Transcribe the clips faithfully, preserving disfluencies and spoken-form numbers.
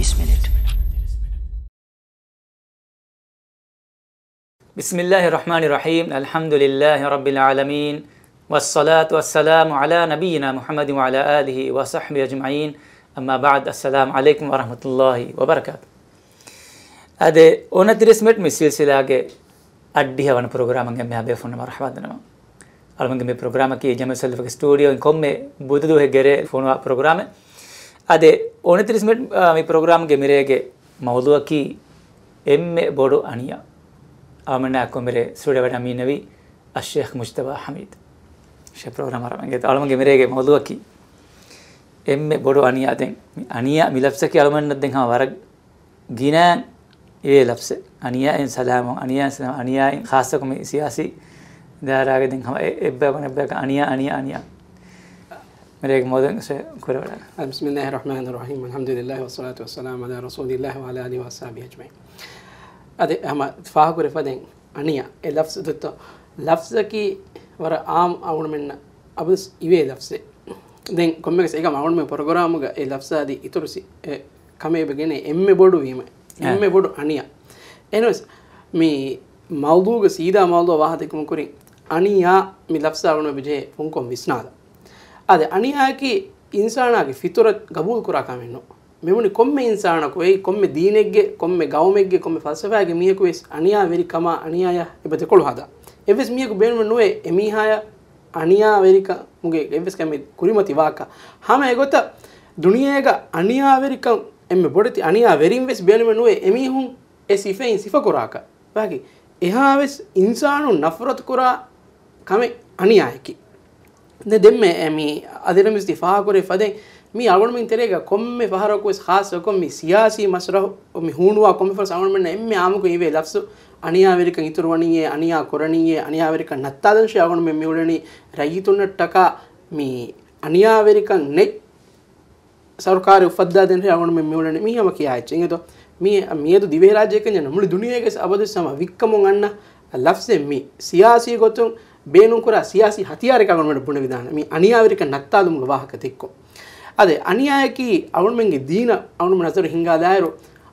بسم الله الرحمن الرحيم. الحمد لله رب العالمين. والصلاة والسلام على نبينا محمد وعلى آله وصحبه أجمعين. أما بعد. السلام عليكم ورحمة الله وبركاته. އާދެ، އޮނަތިރީސް މިނެޓް މި ސިލްސިލާގެ އަށްޑިހަ ވަނަ ޕްރޮގްރާމަށް އެންމެހާ ބޭފުޅުންނަށް މަރުޙަބާ ދަންނަވަން. އަޅުމެންގެ މި ޕްރޮގްރާމަކީ ޖަމްއިއްޔަތު ސަލަފީގެ ސްޓޫޑިއޯއިން ކޮންމެ ބުދު ދުވަހެއްގެ ރޭ ފޮނުވާ ޕްރޮގްރާމެއް. އާދެ، އޮނަތިރީސް މިނެޓް، އާ، މި ޕްރޮގްރާމްގެ މިރޭގެ މައުޟޫޢަކީ އެންމެ ބޮޑު އަނިޔާ. އަޅުމެންނާ އެކު މިރޭ ސްޓޫޑިއޯ ވަޑައިގަންނަވީ އައްޝޭޚް މުޖްތަބާ ޙަމީދު. ޝޭޚް ޕްރޮގްރާމަރ އަޅުމެންގެ މިރޭގެ މައުޟޫޢަކީ އެންމެ ބޮޑު އަނިޔާ. ދެން މި އަނިޔާ މި ލަފްޒަކީ އަޅުމެންނަށް ދެން ހަމަ ވަރަށް ގިނަ އިވޭ ލަފްޒެއް. އަނިޔާއިން ސަލާމަތް، އަނިޔާއިން ސަލާމަތް، އަނިޔާއިން ޚާއްޞަކޮށް މި ސިޔާސީ ދާއިރާގަ ދެން ހަމަ އެ-، އެއްބަޔަކު އަނެއްބަޔަކަށް އަނިޔާ، އަނިޔާ، އަނިޔާ. މިރޭގެ މައުޟޫޢަށް ކުރެވަޑައިގަންނަވާ. بسم الله الرحمن الرحيم. الحمد لله والصلاة والسلام على رسول الله وعلى آله وأصحابه أجمعين. އަދި ހަމަ ފާހަގަކުރެވިފަ ދެން އަނިޔާ އެ ލަފްޒު ދޮއްތޯ؟ ލަފްޒަކީ ވަރަށް ޢާއްމު އަޅުގަނޑުމެންނަށް އަބަދުވެސް އިވޭ ލަފްޒެއް. ދެން ކޮންމެވެސް އެކަމް އަޅުގަނޑުމެން ޕްރޮގްރާމުގަ އެ ލަފްޒާ އަދި އިތުރު ސި-، އެ ކަމެއް އެބަ ގެނޭ އެންމެ ބޮޑު ވީމަ، އެންމެ ބޮޑު އަނިޔާ. އެހެންވެސް މި މައުޟޫޢުގެ ސީދާ މައުޟޫޢަށް ވާހަކަ ދެއްކުމަށް ކުރިން އަނިޔާ މި ލަފްޒާ އަޅުގަނޑުމެން އެބަޖެހޭ ފުންކޮށް ވިސްނާލަން. އާދެ، އަނިޔާއަކީ އިންސާނާގެ ފިޠުރަތު ގަބޫލު ކުރާ ކަމެއް ނޫން. މިވަނީ ކޮންމެ އިންސާނަކު އެއީ ކޮންމެ ދީނެއްގެ، ކޮންމެ ގައުމެއްގެ، ކޮންމެ ފަލްސަފާގެ މީހަކު ވެސް އަނިޔާވެރިކަމާ އަނިޔާޔާ އެބަ ދެކޮޅު ހަދާ. އެއްވެސް މީހަކު ބޭނުމެއް ނުވޭ އެމީހާޔަށް އަނިޔާވެރިކަމުގެ އެއްވެސް ކަމެއް ކުރިމަތިވާކަށް. ހަމަ އެގޮތަށް ދުނިޔޭގަ އަނިޔާވެރިކަން އެންމެ ބޮޑެތި އަނިޔާވެރިން ވެސް ބޭނުމެއް ނުވޭ އެމީހުން އެ ސިފައިން ސިފަކުރާކަށް. ވާގި އެހާވެސް އިންސާނުން ނަފްރަތުކުރާ ކަމެއް އަނިޔާއަކީ. ދެ-، ދެންމެ އެ މި އަދި އަޅުމެން މިސްތި ފާހަގަކުރެވިފަ ދެން މި އަޅުގަނޑުމެން ތެރޭގަ ކޮންމެ ފަހަރަކު ވެސް ޚާއްޞަކޮށް މި ސިޔާސީ މަސްރަހު މި ހޫނުވާ ކޮންމެ ފަހަރަކު އަޅުގަނޑުމެންނަށް އެންމެ އާއްމުކޮށް އިވޭ ލަފްޒު އަނިޔާވެރިކަން އިތުރުވަނީއޭ، އަނިޔާ ކުރަނީއޭ، އަނިޔާވެރިކަން ނައްތާލަންށޭ އަޅުގަނޑުމެން މިއުޅެނީ ރައްޔިތުންނަށްޓަކާ މި އަނިޔާވެރިކަން ނެތް ސަރުކާރެއް އުފައްދާދޭން އަޅުގަނޑުމެން މިއުޅެނީ މީ ހަމަ ކިޔާ އެއްޗެއް. އިނގޭތޯ؟ މީ، މިއަދު ދިވެހިރާއްޖެއަކަށް ނޫން، މުޅި ދުނިޔޭގެ އަބަދުވެސް ހަމަ ވިއްކަމުން އަންނަ ލަފްޒެއް މީ. ސިޔާސީ ގޮތުން ބޭނުންކުރާ ސިޔާސީ ހަތިޔާރެއް އަޅުގަނޑުމެން ބުނެވިދާނެ. މީ އަނިޔާވެރިކަން ނައްތާލުމުގެ ވާހަކަ ދެއްކުން. އަދި އަނިޔާއަކީ އަޅުގަނޑުމެންގެ ދީނަށް އަޅުގަނޑުމެން ނަޒަރު ހިންގާލާއިރު،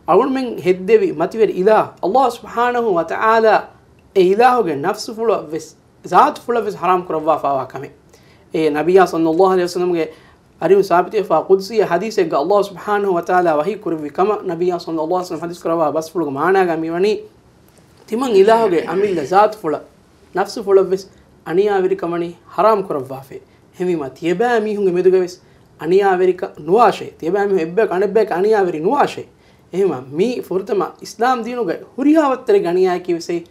އަޅުގަނޑުމެން ހެއްދެވި މަތިވެރި އިލާހު، އައްލާހު ސުބްޙާނަހު ވަތަޢާލާ އެ އިލާހުގެ ނަފްސުފުޅަށް ވެސް ޒާތުފުޅަށް ވެސް ޙަރާމް ކުރައްވާފައިވާ ކަމެއް. އެ ނަބިއްޔާ ޞައްލައްލާހު ޢަލައިހި ވަސައްލަމްގެ އަރިހުން ސާބިތުވެފަ ޤުދުސީ ޙަދީޘެއްގަ އައްލާހު ސުބްޙާނަހު ވަތަޢާލާ ވަޙީ ކުރެއްވި ކަމަށް ނަބިއްޔާ ޞައްލައްލާހު ޢަލައިހި ވަސައްލަމް ޙަދީޘް ކުރައްވާ ބަސްފުޅުގެ މާނާގަ މިވަނީ، ތިމަން އިލާހުގެ އަމިއްލަ ޒާތުފުޅަށް، ނަފްސުފުޅަށް ވެސް އަނިޔާވެރިކަމަނީ ޙަރާމް ކުރައްވާފައި. އެހެންވީމާ، ތިޔަބައިމީހުންގެ މެދުގަ ވެސް އަނިޔާވެރިކަން ނުވާށޭ. ތިޔަބައިމީހުން އެއްބަޔަކު އަނެއްބަޔަކަށް އަނިޔާވެރި ނުވާށޭ. އެހެންވީމާ، މީ ފުރަތަމަ އިސްލާމް ދީނުގަ ހުރިހާ ވައްތަރެއްގެ އަނިޔާއަކީ ވެސް އެއީ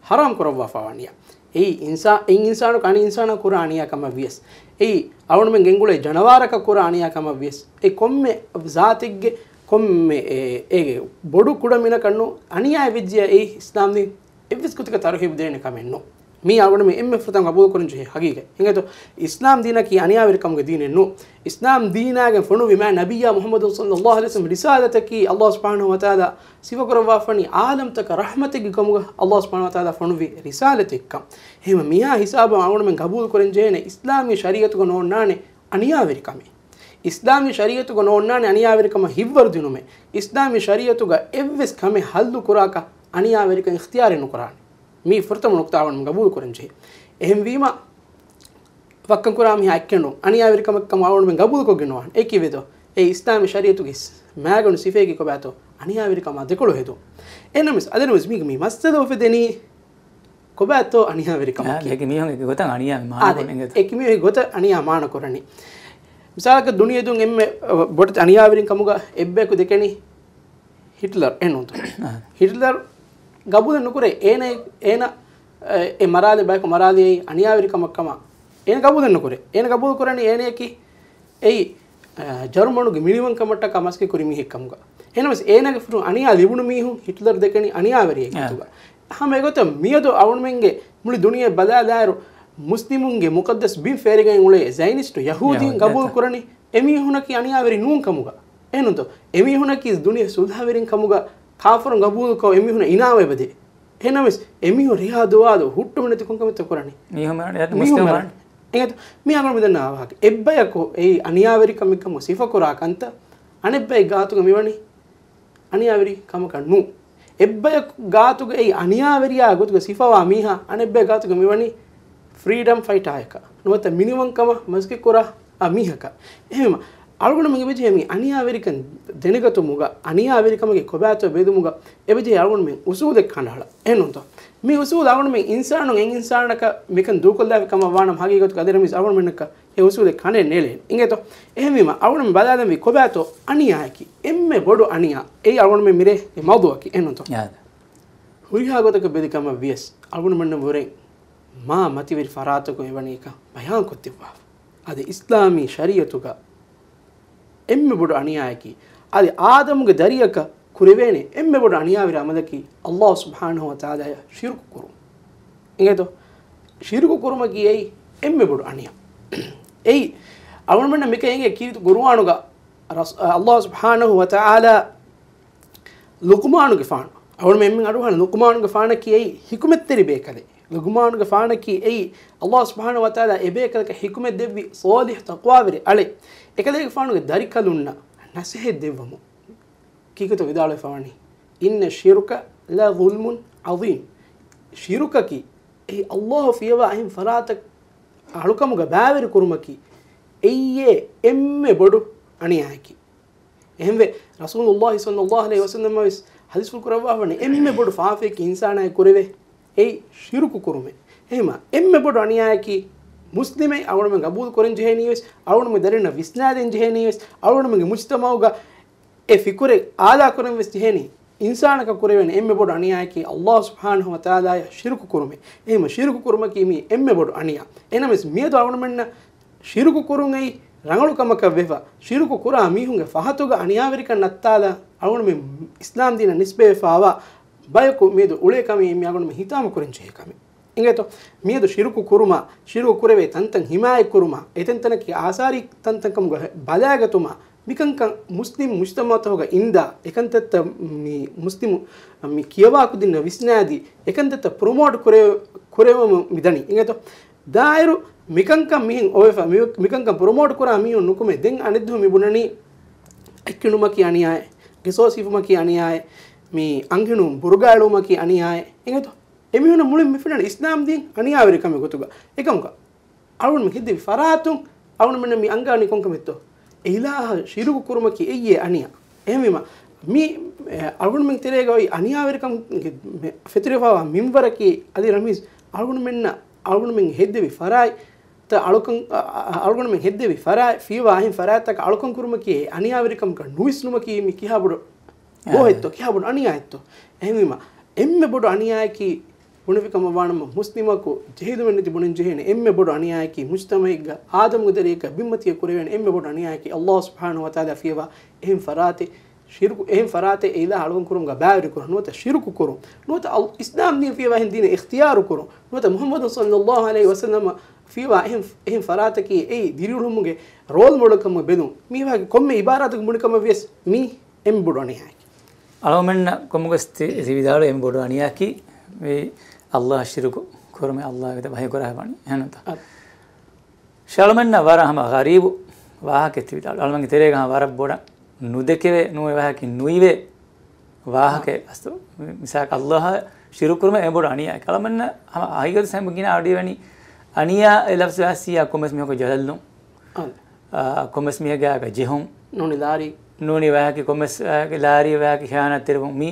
ޙަރާމް ކުރައްވާފައިވާ އަނިޔާ. އެއީ އިންސާ-، އެއީ އިންސާނަކު އަނެއް އިންސާނަކަށް ކުރާ އަނިޔާ ކަމަށް ވިޔަސް، އެއީ އަޅުގަނޑުމެން ގެންގުޅޭ ޖަނަވާރަކަށް ކުރާ އަނިޔާ ކަމަށް ވިޔަސް، އެ ކޮންމެ ޒާތެއްގެ ކޮންމެ އެ-، އޭގެ ބޮޑު ކުޑަ މިނަކަށް ނޫން އަނިޔާ ވެއްޖިޔާ އެއީ އިސްލާމް ދީން އެއްވެސް ގޮތަކަށް ތަރުހީބު ދޭނެ ކަމެއް ނޫން. މީ އަޅުގަނޑުމެން އެންމެ ފުރަތަމަ ގަބޫލު ކުރަން ޖެހޭ ހަގީގަތް. އިނގޭތޯ؟ އިސްލާމް ދީނަކީ އަނިޔާވެރިކަމުގެ ދީނެއް ނޫން. އިސްލާމް ދީނާގެ ފޮނުވި މާތް ނަބިއްޔާ މުޙައްމަދު ޞައްލައްލާހު ޢަލައިހި ވަސައްލަމް ރިސާލަތަކީ އައްލާހު ސުބްޙާނަހު ވަތަޢާލާ ސިފަކުރައްވާފަނީ ޢާލަމްތަކަށް ރަޙްމަތެއްގެ ކަމުގަ އައްލާހު ސުބްޙާނަހު ވަތަޢާލާ ފޮނުވި ރިސާލަތެއްކަން. އެހެންވެ މިހާ ހިސާބަށް އަޅުގަނޑުމެން ގަބޫލު ކުރަން ޖެހޭނެ އިސްލާމީ ޝަރީޢަތުގަ ނޯންނާނެ އަނިޔާވެރިކަމެއް. އިސްލާމީ ޝަރީޢަތުގަ ނޯންނާނެ އަނިޔާވެރިކަމަށް ހިތްވަރު ދިނުމެއް. އިސްލާމީ ޝަރީޢަތުގަ އެއްވެސް ކަމެއް ޙައްލު ކުރާކަށް އަނިޔާވެރިކަން އިޚްތިޔާރެއް ނުކުރާނެ. މީ ފުރަތަމަ ނުކުތާ އަޅުގަނޑުމެން ގަބޫލު ކުރަން ޖެހޭ. އެހެންވީމަ، ވައްކަން ކުރާ މީހާ އެއްކެއް ނޫން. އަނިޔާވެރިކަމެއްކަމަށް އަޅުގަނޑުމެން ގަބޫލުކޮށްގެން ނުވާނެ. އެއީ ކީއްވެތޯ؟ އެއީ އިސްލާމީ ޝަރީޢަތުގެ މާގަނޑު ސިފައަކީ ކޮބާތޯ؟ އަނިޔާވެރިކަމާ ދެކޮޅު ހެދުން. އެހެންނަމަވެސް، އަދިނަމަވެސް މީގެ މީ މައްސަލަ އުފެދެނީ ކޮބާތޯ އަނިޔާވެރިކަމަކީ؟ އާ، އެކި މީހުން އެކި ގޮތަށް އަނިޔާ މާނަ އާދެ، ކޮށް އެނގޭތޯ؟ އެކި މީހުން އެކި ގޮތަށް އަނިޔާ މާނަ ކުރަނީ. މިސާލަކަށް ދުނިޔެދުން އެންމެ، އަ، ބޮޑެތި އަނިޔާވެރިން ކަމުގަ އެއްބަޔަކު ދެކެނީ ހިޓްލަރ އެހެންނޫންތޯ؟ އާ. ހިޓްލަރ ގަބޫލެއް ނުކުރޭ. އޭނަ، އޭނަ، އެ، އެ މަރާލި ބަޔަކު މަރާލި އެއީ އަނިޔާވެރިކަމަށް ކަމަށް އޭނަ ގަބޫލެއް ނުކުރޭ. އޭނަ ގަބޫލު ކުރަނީ އޭނަޔަކީ އެއީ، އަ، ޖަރުމަނުގެ މިނިވަންކަމަށްޓަކާ މަސައްކަތް ކުރި މީހެއް ކަމުގަ. އެހެނަސް އޭނަގެ ފުރު އަނިޔާ ލިބުނު މީހުން ހިޓްލަރ ދެކެނީ އަނިޔާވެރިއެއް އާ. ގޮތުގަ. ހަމަ އެގޮތަށް މިއަދު އަޅުމެންގެ މުޅި ދުނިޔެ ބަލާލާއިރު، މުސްލިމުންގެ މުޤައްދަސް ބިން ފޭރިގެން އުޅޭ ޒައިނިސްޓު ޔަހޫދީން އާ، ގަބޫލު އާ. ކުރަނީ އެމީހުނަކީ އަނިޔާވެރި ނޫން ކަމުގަ. އެހެންނޫންތޯ؟ އެމީހުނަކީ ދުނިޔެ ސުލްހަވެރިން ކަމުގަ ކާފަރުން ގަބޫލުކޮށް އެމީހުނަށް އިނާމެއް އެބަދޭ. އެހެނަމެސް އެމީހުން ރިހާ ދުވާލު ހުއްޓު މިނެތި ކޮންކަމެއްތޯ ކުރަނީ؟ މީހުން މި-، މީހުން މުސްލިމުން މަރަނީ. އެހެންތޯ؟ މި އަޅުގަނޑު މިދަންނަވާ ވާހަކަ. އެއްބަޔަކު އެއީ އަނިޔާވެރިކަމެއްކަމަށް ސިފަކުރާ ކަންތައް އަނެއްބައެއް ގާތުގަ މިވަނީ އަނިޔާވެރި ކަމަކަށް ނޫން. އެއްބަޔަކު ގާތުގައި އަނިޔާވެރިޔާ ގޮތުގަ ސިފަވާ މީހާ އަނެއްބަޔަކު ގާތުގަ މިވަނީ ފްރީޑަމް ފައިޓާއަކަށް ނުވަތަ މިނިވަންކަމަށް މަސައްކަތްކުރާ މީހަކަށް. އެހެންވީމަ، އަޅުގަނޑުމެން އެބަޖެހޭ މި އަނިޔާވެރިކަން ދެނެގަތުމުގަ، އަނިޔާވެރިކަމުގެ ކޮބާތޯ ބެލުމުގަ އެބަޖެހޭ އަޅުގަނޑުމެން އުސޫލެއް ކަނޑައަޅަން. އެހެންނޫންތޯ؟ މި އުސޫލު އަޅުގަނޑުމެން އިންސާނުން އެއް އިންސާނަކަށް މިކަން ދޫކޮށްލާފި ކަމަށް ވާނަމަ ހަގީގަތުގަ އަދި ރަމީސް އަޅުގަނޑުމެންނަކަށް އެ އުސޫލެއް ކަނޑައެއް ނޭޅޭނެ. އިނގޭތޯ؟ އެހެންވީމަ، އަޅުގަނޑު ބަލާލަންވީ ކޮބާތޯ އަނިޔާއަކީ؟ އެންމެ ބޮޑު އަނިޔާ. އެއީ އަޅުގަނޑުމެން މިރޭ އެ މައުޟޫއަކީ. އެހެންނޫންތޯ؟ ޔާ. ހުރިހާ ގޮތަކަށް ބެލި ކަމަށް ވިޔަސް، އަޅުގަނޑުމެންނަށް ވުރެ މާ މަތިވެރި ފަރާތަކުން އެވަނީ އެކަން ބަޔާންކޮށްދެއްވާފަ. އަދި އިސްލާމީ ޝަރީއަތުގަ އެންމެ ބޮޑު އަނިޔާއަކީ، އަދި އާދަމުގެ ދަރިއަކަށް ކުރެވޭނެ އެންމެ ބޮޑު އަނިޔާވެރި އަމަލަކީ، ﷲ ސުބްޙާނަހޫ ވަތަޢާލާއަށް ޝިރުކު ކުރުން. އިނގޭތޯ؟ ޝިރުކު ކުރުމަކީ އެއީ އެންމެ ބޮޑު އަނިޔާ. އެއީ އަޅުގަނޑުމެންނަށް މިކަން އެނގޭ ކީރިތި ޤުރުއާނުގަ ރަސް-، ﷲ ސުބްޙާނަހޫ ވަތަޢާލާ ލުޤުމާނުގެފާނު، އަޅުގަނޑުމެން އެންމެން އަޑުއަހަން ލުޤުމާނުގެފާނަކީ އެއީ ޙިކުމަތްތެރި ބޭކަލެއް. ލުޤުމާނުގެފާނަކީ އެއީ ﷲ ސުބްޙާނަހޫ ވަތަޢާލާ އެބޭކަލަކަށް ޙިކުމަތް ދެއްވި ޞާލިޙު ތަޤްވާވެރި އަޅެއް. އެކަލޭގެފާނުގެ ދަރިކަލުންނަށް ނަޞޭޙަތް ދެއްވަމުން. ކީކޭތޯ ވިދާޅުވެފަވަނީ؟ إن الشرك لظلم عظيم. ޝިރުކަކީ އެއީ ﷲ ފިޔަވާ އެހެން ފަރާތަށް އަޅުކަމުގަ ބައިވެރި ކުރުމަކީ އެއީ އެންމެ ބޮޑު އަނިޔާއަކީ. އެހެންވެ، ރަސޫލުﷲ ޞައްލަﷲ ޢަލައިހި ވަސައްލަމަ ވެސް ޙަދީޘްފުޅު ކުރައްވާފަވަނީ، އެންމެ ބޮޑު ފާފައަކީ އިންސާނާއަށް ކުރެވޭ އެއީ ޝިރުކު ކުރުމޭ. އެހެންވީމަ، އެންމެ ބޮޑު އަނިޔާއަކީ މުސްލިމެއް އަޅުގަނޑުމެން ގަބޫލު ކުރަން ޖެހޭނީ ވެސް، އަޅުގަނޑުމެން ދަރިންނަށް ވިސްނާދޭން ޖެހޭނީ ވެސް، އަޅުގަނޑުމެންގެ މުޖްތަމަޢުގަ އެ ފިކުރެއް އާލާކުރަން ވެސް ޖެހޭނީ. އިންސާނަކަށް ކުރެވޭނެ އެންމެ ބޮޑު އަނިޔާއަކީ ﷲ ސުބްޙާނަހޫ ވަތަޢާލާއަށް ޝިރުކު ކުރުމޭ. އެހެންވީމަ، ޝިރުކު ކުރުމަކީ މީ އެންމެ ބޮޑު އަނިޔާ. އެހެނަސް މިއަދު އަޅުގަނޑުމެންނަށް ޝިރުކު ކުރުން އެއީ ރަނގަޅު ކަމަކަށް ވެފަ، ޝިރުކު ކުރާ މީހުންގެ ފަހަތުގަ އަނިޔާވެރިކަން ނައްތާލާ، އަޅުގަނޑުމެން އިސްލާމް ދީނަށް ނިސްބަތްވެފައިވާ ބަޔަކު މިއަދު އުޅޭ ކަމެއް މި އަޅުގަނޑުމެން ހިތާމަ ކުރަން ޖެހޭ ކަމެއް. އިނގޭތޯ؟ މިއަދު ޝިރުކު ކުރުމާ، ޝިރުކު ކުރެވޭ ތަންތަން ހިމާޔަތް ކުރުމާ، އެތަންތަނަކީ އާސާރީ ތަންތަންކަމުގަ ބަލާގަތުމާ، މިކަންކަން މުސްލިމް މުޖްތަމަޢުތަކުގަ އިންދާ، އެކަންތައްތައް މި މުސްލިމު މި ކިޔަވާ ކުދިންނަށް ވިސްނާދީ، އެކަންތައްތައް ޕްރޮމޯޓް ކުރެ-، ކުރެވެމުން މިދަނީ. އިނގޭތޯ؟ ދާއިރު މިކަންކަން މިހެން އޮވެފަ، މި-، މިކަންކަން ޕްރޮމޯޓް ކުރާ މީހުން ނުކުމެ، ދެން އަނެއްދުވަހު މި ބުނަނީ އެއްކިނުމަކީ އަނިޔާއެއް، ގެސޯސް ހިފުމަކީ އަނިޔާއެއް، މި އަންހެނުން ބުރުގާ އެޅުމަކީ އަނިޔާއެއް. އިނގޭތޯ؟ އެމީހުންނަށް މުޅިން މި ފެންނަނީ އިސްލާމް ދީން އަނިޔާވެރިކަމެއް ގޮތުގަ. އެކަމަކު، އަޅުގަނޑުމެން ހެއްދެވި ފަރާތުން އަޅުގަނޑުމެންނަށް މި އަންގާނީ ކޮންކަމެއްތޯ؟ އެ އިލާހަށް ޝިރުކު ކުރުމަކީ އެއީ އެ އަނިޔާ. އެހެންވީމަ، މި، އެ، އަޅުގަނޑުމެން ތެރޭގަ އޮތް އަނިޔާވެރިކަމުގެ މެ-، ފެތުރިފައިވާ މިންވަރަކީ އަދި ރަމީސް އަޅުގަނޑުމެންނަށް، އަޅުގަނޑުމެން ހެއްދެވި ފަރާތްތައް އަޅުކަން، އަ، އަ، އަޅުގަނޑުމެން ހެއްދެވި ފަރާތް ފިޔަވާ އެހެން ފަރާތްތަކަށް އަޅުކަން ކުރުމަކީ އެ އަނިޔާވެރިކަމަކަށް ނުވިސްނުމަކީ މި ކިހާ ބޮޑު އެ. ގޯހެއްތޯ، ކިހާ ބޮޑު އަނިޔާއެއްތޯ؟ އެހެންވީމަ، އެންމެ ބޮޑު އަނިޔާއަކީ ބުނެފި ކަމަށް ވާނަމަ، މުސްލިމަކު ޖެހިލުމެއް ނެތި ބުނަން ޖެހޭނެ އެންމެ ބޮޑު އަނިޔާއަކީ މުޖްތަމަޢެއްގަ އާދަމުގެ ދަރިއަކަށް ބިންމަތިޔަށް ކުރެވޭނެ އެންމެ ބޮޑު އަނިޔާއަކީ ﷲ ސުބްޙާނަހޫ ވަތަޢާލާ ފިޔަވާ އެހެން ފަރާތެއް ޝިރުކު، އެހެން ފަރާތެއް އެ އިލާހަށް އަޅުކަން ކުރުމުގަ ބައިވެރި ކުރުން، ނުވަތަ ޝިރުކު ކުރުން، ނުވަތަ އަލް-، އިސްލާމް ދީން ފިޔަވާ އެހެން ދީނެއް އިޚްތިޔާރު ކުރުން، ނުވަތަ މުޙައްމަދު ޞައްލަﷲ ޢަލައިހި ވަސައްލަމަ ފިޔަވާ އެހެން، އެހެން ފަރާތަކީ އެއީ ދިރިއުޅުމުގެ ރޯލް މޮޑެލް ކަމަށް ބެލުން. މީ ވާގި ކޮންމެ އިބާރާތަކުން ބުނި ކަމަށް ވިޔަސް މީ އެންމެ ބޮޑު އަނިޔާއަކީ. އަޅުގަނޑުމެންނަށް ކޮންމެއަކަސް ތި-، ތި ވިދާޅުވި އެންމެ ބޮޑު އަނިޔާއަކީ މި ﷲ އަށް ޝިރުކު ކުރުމޭ، ﷲ ގެ ވަޙީ ކުރާ ވަނީ. އެހެންތަ؟ އަދި. އަޅުގަނޑުމެންނަށް ވަރަށް ހަމަ ޣަރީބު ވާހަކައެއް ތި ވިދާޅުވި. އަޅުގަނޑުގެ ތެރޭގަ ހަމަ ވަރަށް ބޮޑަށް ނުދެކެވޭ، ނުވެ ވާހަކައެއް ނުވި ވާހަކައެއް. އަސްލު މި-، މިސާލަކަށް ﷲ އަށް ޝިރުކު ކުރުމޭ އެންމެ ބޮޑު އަނިޔާއަކީ. އަޅުގަނޑުމެންނަށް ހަމަ ހަގީގަތު ސަމި ގިނަ އަޑުއިވެނީ އަނިޔާ އެ ލަފްޒު ވެސް ކޮންމެސް މީހަކު ޖަލަށްލުން. އަދި. އާ، ކޮންމެސް މީހެއްގެ އާގަ ޖެހުން. ނޫނީ ލާރި. ނޫނީ ވާހަކަ ކޮންމެސް ވާހަކަ ލާރި ވާހަކަ ޚިޔާނާތްތެރިވުން މީ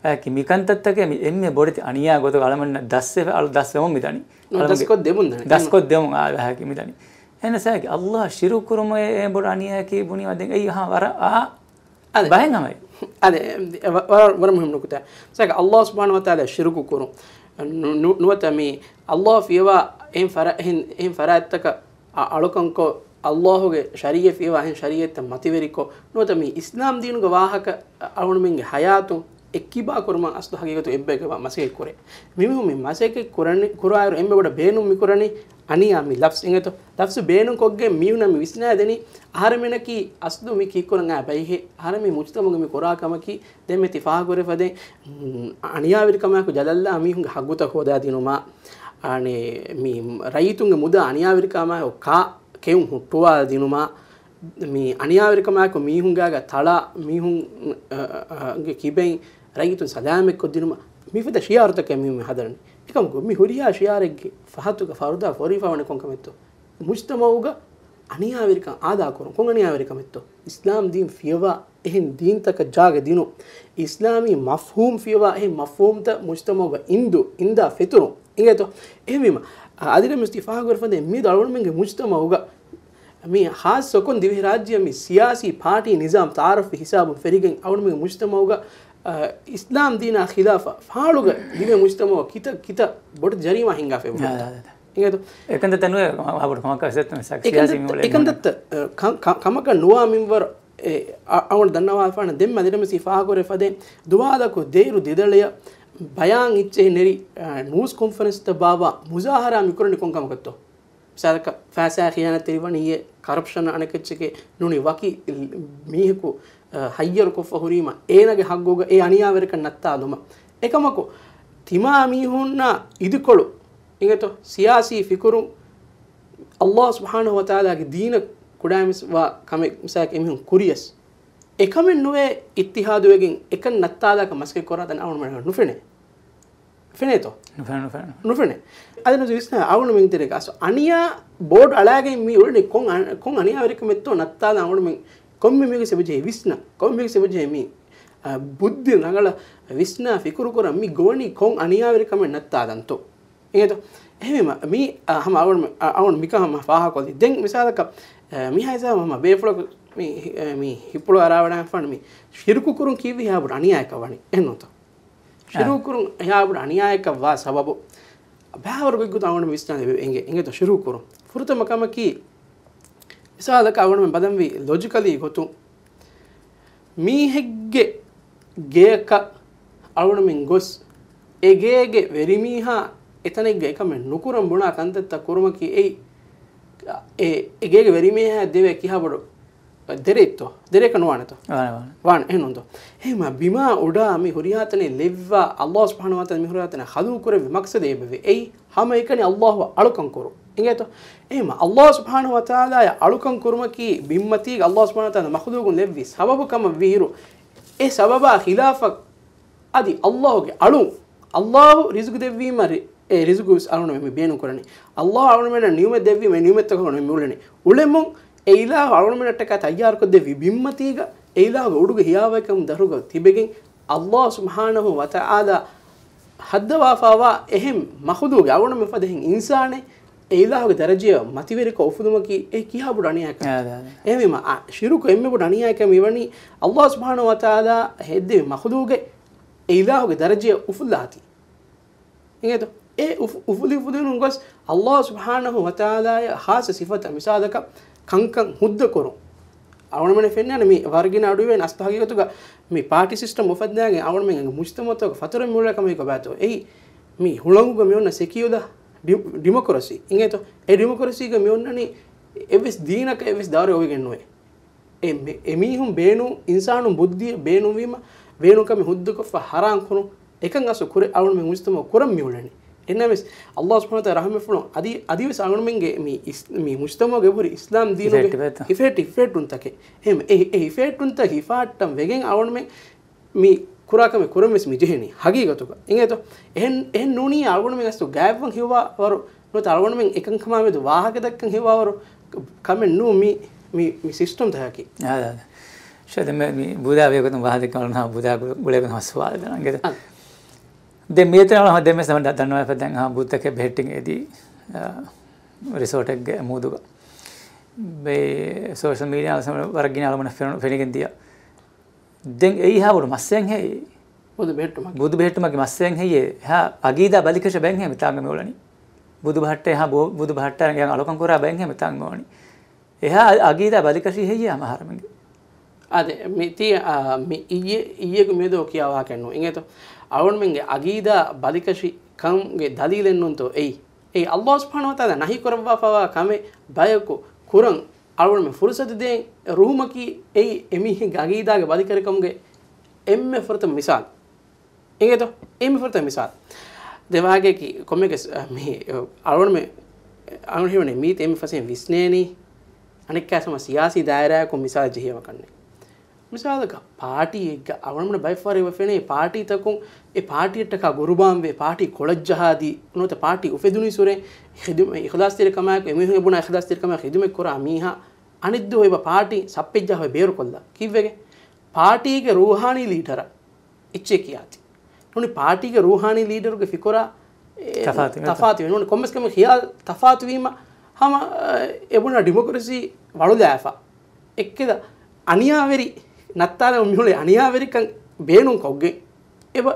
ވާހަކަ މިކަންތައްތަކެއް މި އެންމެ ބޮޑެތި އަނިޔާ ގޮތަކަށް އަޅުގަނޑުމެންނަށް ދަސްވެފަ، އަޅު ދަސްވެމުން މިދަނީ. ނޫން، އަޅުގަނޑުގެ ދަސްކޮށްދެމުން ދަނީ. ދަސްކޮށްދެމުން އާ ވާހަކަ މިދަނީ. އެހެނަސް އާގެ ﷲ ޝިރުކު ކުރުމޭ އެންމެ ބޮޑު އަނިޔާއަކީ ބުނީމަ ދެން އެއީ އަހާ ވަރަށް އާ އަދި. ބަހެއް ހަމައެއް. އަދި، އެ، ވަ-، ވަ-، ވަރަށް މުހިންމު ނުކުތާ. މިސާލަކަށް ﷲ ސުބްޙާނަހޫ ވަތަޢާލާ ޝިރުކު ކުރުން. ނު-، ނު-، ނުވަތަ މި ﷲ ފިޔަވާ އެހެން ފަރާ-، އެހެން، އެހެން ފަރާތްތަކަށް އަ-، އަޅުކަންކޮށް، ﷲ ގެ ޝަރީޢަތް ފިޔަވާ އެހެން ޝަރީޢަތްތައް މަތިވެރިކޮށް، ނުވަތަ މި އިސްލާމް ދީނުގެ ވާހަކަ އަޅުގަނޑުމެންގެ ހަޔާތުން އެއްކިބާ ކުރުމަށް އަސްލު ހަގީގަތު އެއްބަޔަކަށް މަސައްކަތް ކުރޭ. މި މީހުން މި މަސައްކަތް ކުރަނި، ކުރާއިރު އެންމެ ބޮޑަށް ބޭނުން މި ކުރަނީ އަނިޔާ މި ލަފްޒު އިނގޭތޯ؟ ލަފްޒު ބޭނުން ކޮށްގެން މީހުންނަށް މި ވިސްނާދެނީ، އަހަރެމެނަކީ އަސްލު މި ކީއްކުރަން އާ ބައިހޭ؟ އަހަރެމެން މި މުޖްތަމަޢުގަ މި ކުރާ ކަމަކީ، ދެން މި ތި ފާހަގަކުރެފަ ދެން، އަނިޔާވެރިކަމާއެކު ޖަލަށްލާ މީހުންގެ ހައްގުތައް ހޯދާ ދިނުމާ، އަނެއް މި ރައްޔިތުންގެ މުދާ އަނިޔާވެރިކަމާއެކު ކާ ކެއުން ހުއްޓުވާ ދިނުމާ، މި އަނިޔާވެރިކަމާއެކު މީހުންގާގަ ތަޅާ މީހުން، އަ، އަ، އަ، ގެ ކިބައިން ރައްޔިތުން ސަލާމަތްކޮށްދިނުމަށް މިފަދަ ޝިއާރުތަކެއް މީހުން ހަދަނީ. އެކަމަކު މި ހުރިހާ ޝިއާރެއްގެ ފަހަތުގަ ފަރުދާ ފޯރިފަވަނީ ކޮންކަމެއްތޯ؟ މުޖްތަމައުގަ އަނިޔާވެރިކަން އާދާކުރުން. ކޮން އަނިޔާވެރިކަމެއްތޯ؟ އިސްލާމް ދީން ފިޔަވާ އެހެން ދީންތަކަށް ޖާގަ ދިނުން، އިސްލާމީ މަފްހޫމް ފިޔަވާ އެހެން މަފްހޫމްތައް މުޖްތަމައުގަ އިންދު، އިންދާ ފެތުރުން. އިނގޭތޯ؟ އެހެންވީމަ، އަ، އަދި މިސް ތި ފާހަގަކުރެފަދަ މިއަދު އަޅުގަނޑުމެންގެ މުޖްތަމައުގަ މި ހާއްސަކޮށް ދިވެހިރާއްޖެއަށް މި ސިޔާސީ ޕާޓީ ނިޒާމް ތައާރަފްވި ހިސާބުން ފެށިގެން އަޅުގަނޑުމެންގެ މުޖްތަމައުގަ، އަ، އިސްލާމް ދީނާ ޚިލާފަށް ފާޅުގަ ދިވެހި މުޖްތަމައު ކިތައް ކިތައް ބޮޑު ޖަރީމާ ހިނގާފައި އެބަހުރި. އާ، އާ، އާ. އެކަންތައްތައް ނުވޭ، މަ-، މަ-، ބޮޑު ކަމަކަށް ސިޔާސީ މި އުޅޭ އެކަންތައްތައް، އެ، ކަ-، ކަ-، ކަމަކަށް ނުވާ މިންވަރު، އެ، އަ-، އަވަން ދަންނަވާފާނަ ދެން މަދެނަމެސީ ފާހަގަކުރެ ފަދޭ ދުވާލަކު ދޭއިރު ދެދަޅަޔަށް ބަޔާން އެއްޗެހި ނެރި، އަ، ނޫސް ކޮންފަރެންސްތައް ބާއްވާ މުޒާހަރާ މިކުރަނީ ކޮން ކަމަކަށްތޯ؟ މިސާލަކަށް، ފައިސާ ޚިޔާނަތްތެރިވަނީ އެ ކަރަޕްޝަން އަނެކެއްޗެކޭ ނޫނީ ވަކި މީހަކު، އަ، ހައްޔަރުކޮށްފަ ހުރީމަ އޭނާގެ ހައްގުގަ އެ އަނިޔާވެރިކަން ނައްތާލުމަށް. އެކަމަކު، ތިމާ މީހުންނާ އިދިކޮޅު، އިނގޭތޯ، ސިޔާސީ ފިކުރުން، އައްލާހު ސުބްޙާނަހު ވަތަޢާލާގެ ދީނަށް ކުޑައިމަސްވާ ކަމެއް މިސާލަކަށް އެމީހުން ކުރިޔަސް، އެކަމެއް ނުވޭ އިއްތިޙާދުވެގެން އެކަން ނައްތާލާކަށް މަސައްކަތް ކުރާ ތަން އަޅުގަނޑުމެން ނުފެނޭ. ފެނޭތޯ؟ ނުފެނޭ، ނުފެނޭ، ނުފެނޭ. ނުފެނޭ. އަދި ނުވެސް ވިސްނާ އަޅުގަނޑުމެން ތެރޭގަ އަސް އަނިޔާ ބޯޑް އަޅާގެން މި އުޅެނީ ކޮން އަނި-، ކޮން އަނިޔާވެރިކަމެއްތޯ ނައްތާލާ އަޅުގަނޑުމެން ކޮންމެ މީހަކު ސެބުޖެހޭ ވިސްނާ، ކޮންމެ މީހަކު ސެބުޖެހޭ މި، އަ، ބުއްދި ރަނގަޅަށް ވިސްނާ ފިކުރު ކުރަން މި ގޮވަނީ ކޮން އަނިޔާވެރިކަމެއް ނައްތާލަންތޯ؟ އިނގޭތޯ؟ އެހެންވީމަ، މީ، އަ، ހަމަ އަޅުގަނޑު، އަ، އަޅުގަނޑު މިކަން ހަމަ ފާހަގަކޮށްލީ. ދެން މިސާލަކަށް، އަ، މިހާ ހިސާބަށް ހަމަ ބޭފުޅަކު މި، އަ، މި ހިތްޕުޅު އަރާވަޑާފާނެ މި ޝިރުކު ކުރުން ކީއްވެ ހިޔާބުޑު އަނިޔާއެއްކަށް ވަނީ. އެހެންނޫންތޯ؟ އަ. ޝިރުކު ކުރުން ހިޔާބުޑު އަނިޔާއެއްކަށް ވާ ސަބަބު ބައިވަރު ގޮތްގޮތުން އަޅުގަނޑު ވިސްނާލެވޭ އެނގޭ، އިނގޭތޯ ޝިރުކު ކުރުން. ފުރަތަމަ ކަމަކީ، މިސާލަކަށް އަޅުގަނޑުމެން ބަލަންވީ ލޮޖިކަލީ ގޮތުން، މީހެއްގެ ގެޔަކަށް އަޅުގަނޑުމެން ގޮސް، އެ ގޭގެ ވެރިމީހާ އެތަނެއްގަ އެކަމެއް ނުކުރަން ބުނާ ކަންތައްތައް ކުރުމަކީ އެއީ، އެ، އެ ގޭގެ ވެރިމީހާ ދެވޭ ކިހާ ބޮޑު ދެރައެއްތޯ؟ ދެރައެއްކަށް ނުވާނެތޯ؟ ވާނެ، ވާނެ. ވާނެ، އެހެންނޫންތޯ؟ އެހެންމަ ބިމާ އުޑާ މި ހުރިހާ ތަނެއް ލެއްވާ، އައްލާހު ސުބްޙާނަހު ވަތަޢާލާ މި ހުރިހާ ތަނެއް ޚަލްޤު ކުރެއްވި މަޤްޞަދެއް އެބަވޭ. އެއީ ހަމައެކަނި އައްލާހު އަޅުކަން ކުރުން. އިނގޭތޯ؟ އެހެންމަ އައްލާހު ސުބްޙާނަހު ވަތަޢާލާއަށް އަޅުކަން ކުރުމަކީ ބިންމަތީގަ އައްލާހު ސުބްޙާނަހު ވަތަޢާލާ މަޚްލޫޤުން ލެއްވި ސަބަބު ކަމަށް ވީއިރު، އެ ސަބަބާ ޚިލާފަށް އަދި އައްލާހުގެ އަޅުން، އައްލާހު ރިޒުގު ދެއްވީމަ ރި-، އެ ރިޒުގު ވެސް އަޅުގަނޑުމެން މި ބޭނުން ކުރަނީ. އައްލާހު އަޅުގަނޑުމެންނަށް ނިޢުމަތް ދެއްވީމަ އެ ނިޢުމަތްތަކަށް އަޅުގަނޑުމެން މި އުޅެނީ. އުޅެމުން އެ އިލާހު އަޅުގަނޑުމެންނަށްޓަކާ ތައްޔާރުކޮށްދެއްވި ބިންމަތީގަ އެ އިލާހުގެ އުޑުގެ ހިޔާވަހިކަމުން ދަށުރުގަ ތިބެގެން އައްލާހު ސުބްޙާނަހު ވަތަޢާލާ ހައްދަވާފައިވާ އެހެން މަޚްލޫޤެއް އަޅުގަނޑުމެން ފަދަ އެހެން އިންސާނެއް އެ އިލާހުގެ ދަރަޖަޔަށް މަތިވެރިކޮށް އުފުލުމަކީ އެ ކިހާ ބޮޑު އަނިޔާއެއްކަން. އާ، އާ، އާ. އެހެންވީމަ، އާ، ޝިރުކު އެންމެ ބޮޑު އަނިޔާއެއްކަން މިވަނީ އައްލާހު ސުބްޙާނަހު ވަތަޢާލާ ހެއްދެވި މަޚްލޫޤެއް އެ އިލާހުގެ ދަރަޖަޔަށް އުފުއްލާތީ. އިނގޭތޯ؟ އެ އުފު-، އުފުލި އުފުލިވުނު ގޮސް އައްލާހު ސުބްޙާނަހު ވަތަޢާލާއަށް ޚާއްޞަ ސިފަތައް، މިސާލަކަށް ކަންކަން ހުއްދަ ކުރުން. އަޅުގަނޑުމެން ފެންނާނެ މި ވަރަށް ގިނަ އަޑުއިވޭނެ އަސްލު ހަގީގަތުގަ މި ޕާޓީ ސިސްޓަމް އުފައްދާގެން އަޅުގަނޑުމެން މުޖްތަމައުތަކުގެ ފަތުރަށް މިއުޅޭ ކަމެއް ކޮބާތޯ؟ އެއީ މި ހުޅަނގުގަ މިއޮންނަ ސެކިއުލާ ޑި-، ޑިމޮކްރަސީ. އިނގޭތޯ؟ އެ ޑިމޮކްރަސީގަ މިއޮންނަނީ އެއްވެސް ދީނަކަށް އެއްވެސް ދައުރެއް އޮވެގެން ނުވޭ. އެ މެ-، އެމީހުން ބޭނުން، އިންސާނުން ބުއްދިއެއް ބޭނުންވީމަ، ބޭނުންކަމެއް ހުއްދަކޮށްފަ ހަރާން ކުރުން، އެކަން އަސްލު ކުރެ-، އަޅުގަނޑުމެން މުޖްތަމައު ކުރަން މިއުޅެނީ. އެހެންނަމަވެސް، އައްލާހު ސުބްޙާނަހު ވަތަޢާލާ ރަޙްމަތްފުޅުން އަދި، އަދިވެސް އަޅުގަނޑުމެންގެ މި އިސް-، މި މުޖްތަމައުގެ އެބަހުރި އިސްލާމް ދީނުގެ ހިފެހެއްޓި ހިފެހެއްޓުންތަކެއް. އެހެން އެ ހި-، އެ ހިފެހެއްޓުންތައް ހިފަހައްޓަން ވެގެން އަޅުގަނޑުމެން މި ކުރާ ކަމެއް ކުރަން ވެސް މި ޖެހެނީ ހަގީގަތުގަ. އިނގޭތޯ؟ އެހެން، އެހެން ނޫނީ އަޅުގަނޑުމެން އަސްލު ގާތްވަން ހިއްވާވަރު ނުވަތަ އަޅުގަނޑުމެން އެކަންކަމާ މެދު ވާހަކަ ދައްކަން ހިއްވާވަރު ކަމެއް ނޫން މި، މި، މި ސިސްޓަމް ތަކަކީ. އާ، އާ. ޝައި ދެން މި، މި ބުދާ ވޭގޮތުން ވާހަކަ ދެއްކަން އަޅުން ބުދާ ގުޅޭގޮތުން ހަމަ ސުވާލެއް ދަންނަން ގެދަ. އާ. ދެން މިއަދު އަޅުން ދެން ވެސް ދަންނަވާފަ ދެން ބުދުތަކެއް ބެހެއްޓިން އެދީ، އާ، ރިސޯޓެއްގެ މޫދުގަ. ބޭ ސޯޝަލް މީޑިއާ ވަރަށް ގިނަ އަޅުގަނޑަށް ފެނު-، ފެނިގެން ދިޔަ. ދެން އެއީ ހާ ބޮޑު މައްސައެއް ހެއްޔޭ؟ ބުދު ބެހެއްޓުމަކީ. ބުދު ބެހެއްޓުމަކީ މައްސައެއް ހެއްޔޭ؟ ހާ އަގީދާ ބަލިކަށި ބައެއްހެން މިތާނގަ މިއުޅެނީ. ބުދު ބަހައްޓޭ ހާ ބޯ-، ބުދު ބަހައްޓާ އަޅުކަން ކުރާ ބައެއްހެން މިތާނގަ މިއުޅެނީ. އެހާ އަ-، އަގީދާ ބަލިކަށި ހެއްޔޭ ހަމަ އަހަރެމެންގެ؟ އާދެ، މި ތީ، އާ، މި އިއްޔެ-، އިއްޔެގެ މިއަދު ކިޔާ ވާހަކައެއް ނޫން. އިނގޭތޯ؟ އަޅުގަނޑުމެންގެ އަގީދާ ބަލިކަށި ކަމުގެ ދަލީލެއް ނޫންތޯ އެއީ؟ އެއީ އައްލާހު ސުބްޙާނަހު ވަތަޢާލާ ނަހީ ކުރައްވާފައިވާ ކަމެއް ބަޔަކު ކުރަން އަޅުގަނޑުމެން ފުރުސަތު ދޭން ރުހުމަކީ އެއީ އެމީހެއްގެ އަގީދާގެ ބަލިކަށިކަމުގެ އެންމެ ފުރަތަމަ މިސާލު. އިނގޭތޯ؟ އެންމެ ފުރަތަމަ މިސާލު. ދެ ވާހަކައަކީ ކޮންމެއަކަސް، އަ، މި، އަ، އަޅުގަނޑުމެ-، އަޅުގަނޑު ހީވަނީ މީތި އެންމެ ފަސޭހައިން ވިސްނޭނީ. އަނެއްކާ ހަމަ ސިޔާސީ ދާއިރާއަކުން މިސާލަށް ޖެހިއަވަކަންނެ. މިސާލަކަށް ޕާޓީއެއްގަ އަޅުގަނޑު ބައެއްފަހަރު އެބަ ފެނޭ ޕާޓީތަކުން އެ ޕާޓީއަށްޓަކާ ގުރުބާންވެ، ޕާޓީ ކޮޅަށްޖަހާދީ، ނުވަތަ ޕާޓީ އުފެދުނީ ސުރެ ޚިދުމަ-، އިޚްލާސްތެރިކަމާއެކު، އެމީހުން އެބުނާ އިޚްލާސްތެރިކަމާއެކު ޚިދުމަތް ކުރާ މީހާ އަނެއްދުވަހު އެބަ ޕާޓީ ސައްޕެއްޖާފަ ބޭރުކޮށްލާ. ކީއްވެގެން؟ ޕާޓީގެ ރޫހާނީ ލީޑަރަށް އެއްޗެއް ކިޔާތި. ނޫނީ ޕާޓީގެ ރޫހާނީ ލީޑަރުގެ ފިކުރާ، އެ، ތަފާތު ވޭތަ؟ ތަފާތު ވޭ. ނޫނީ ކޮންމެސް ކަމެއް ޚިޔާލް ތަފާތު ވީމަ، ހަމަ، އެ، އެބުނާ ޑިމޮކްރަސީ ވަޅުލާފަ. އެއްކެދަ އަނިޔާވެރި ނައްތާލަމުން މިހުޅޭ އަނިޔާވެރިކަން ބޭނުން ކޮށްގެން އެބަ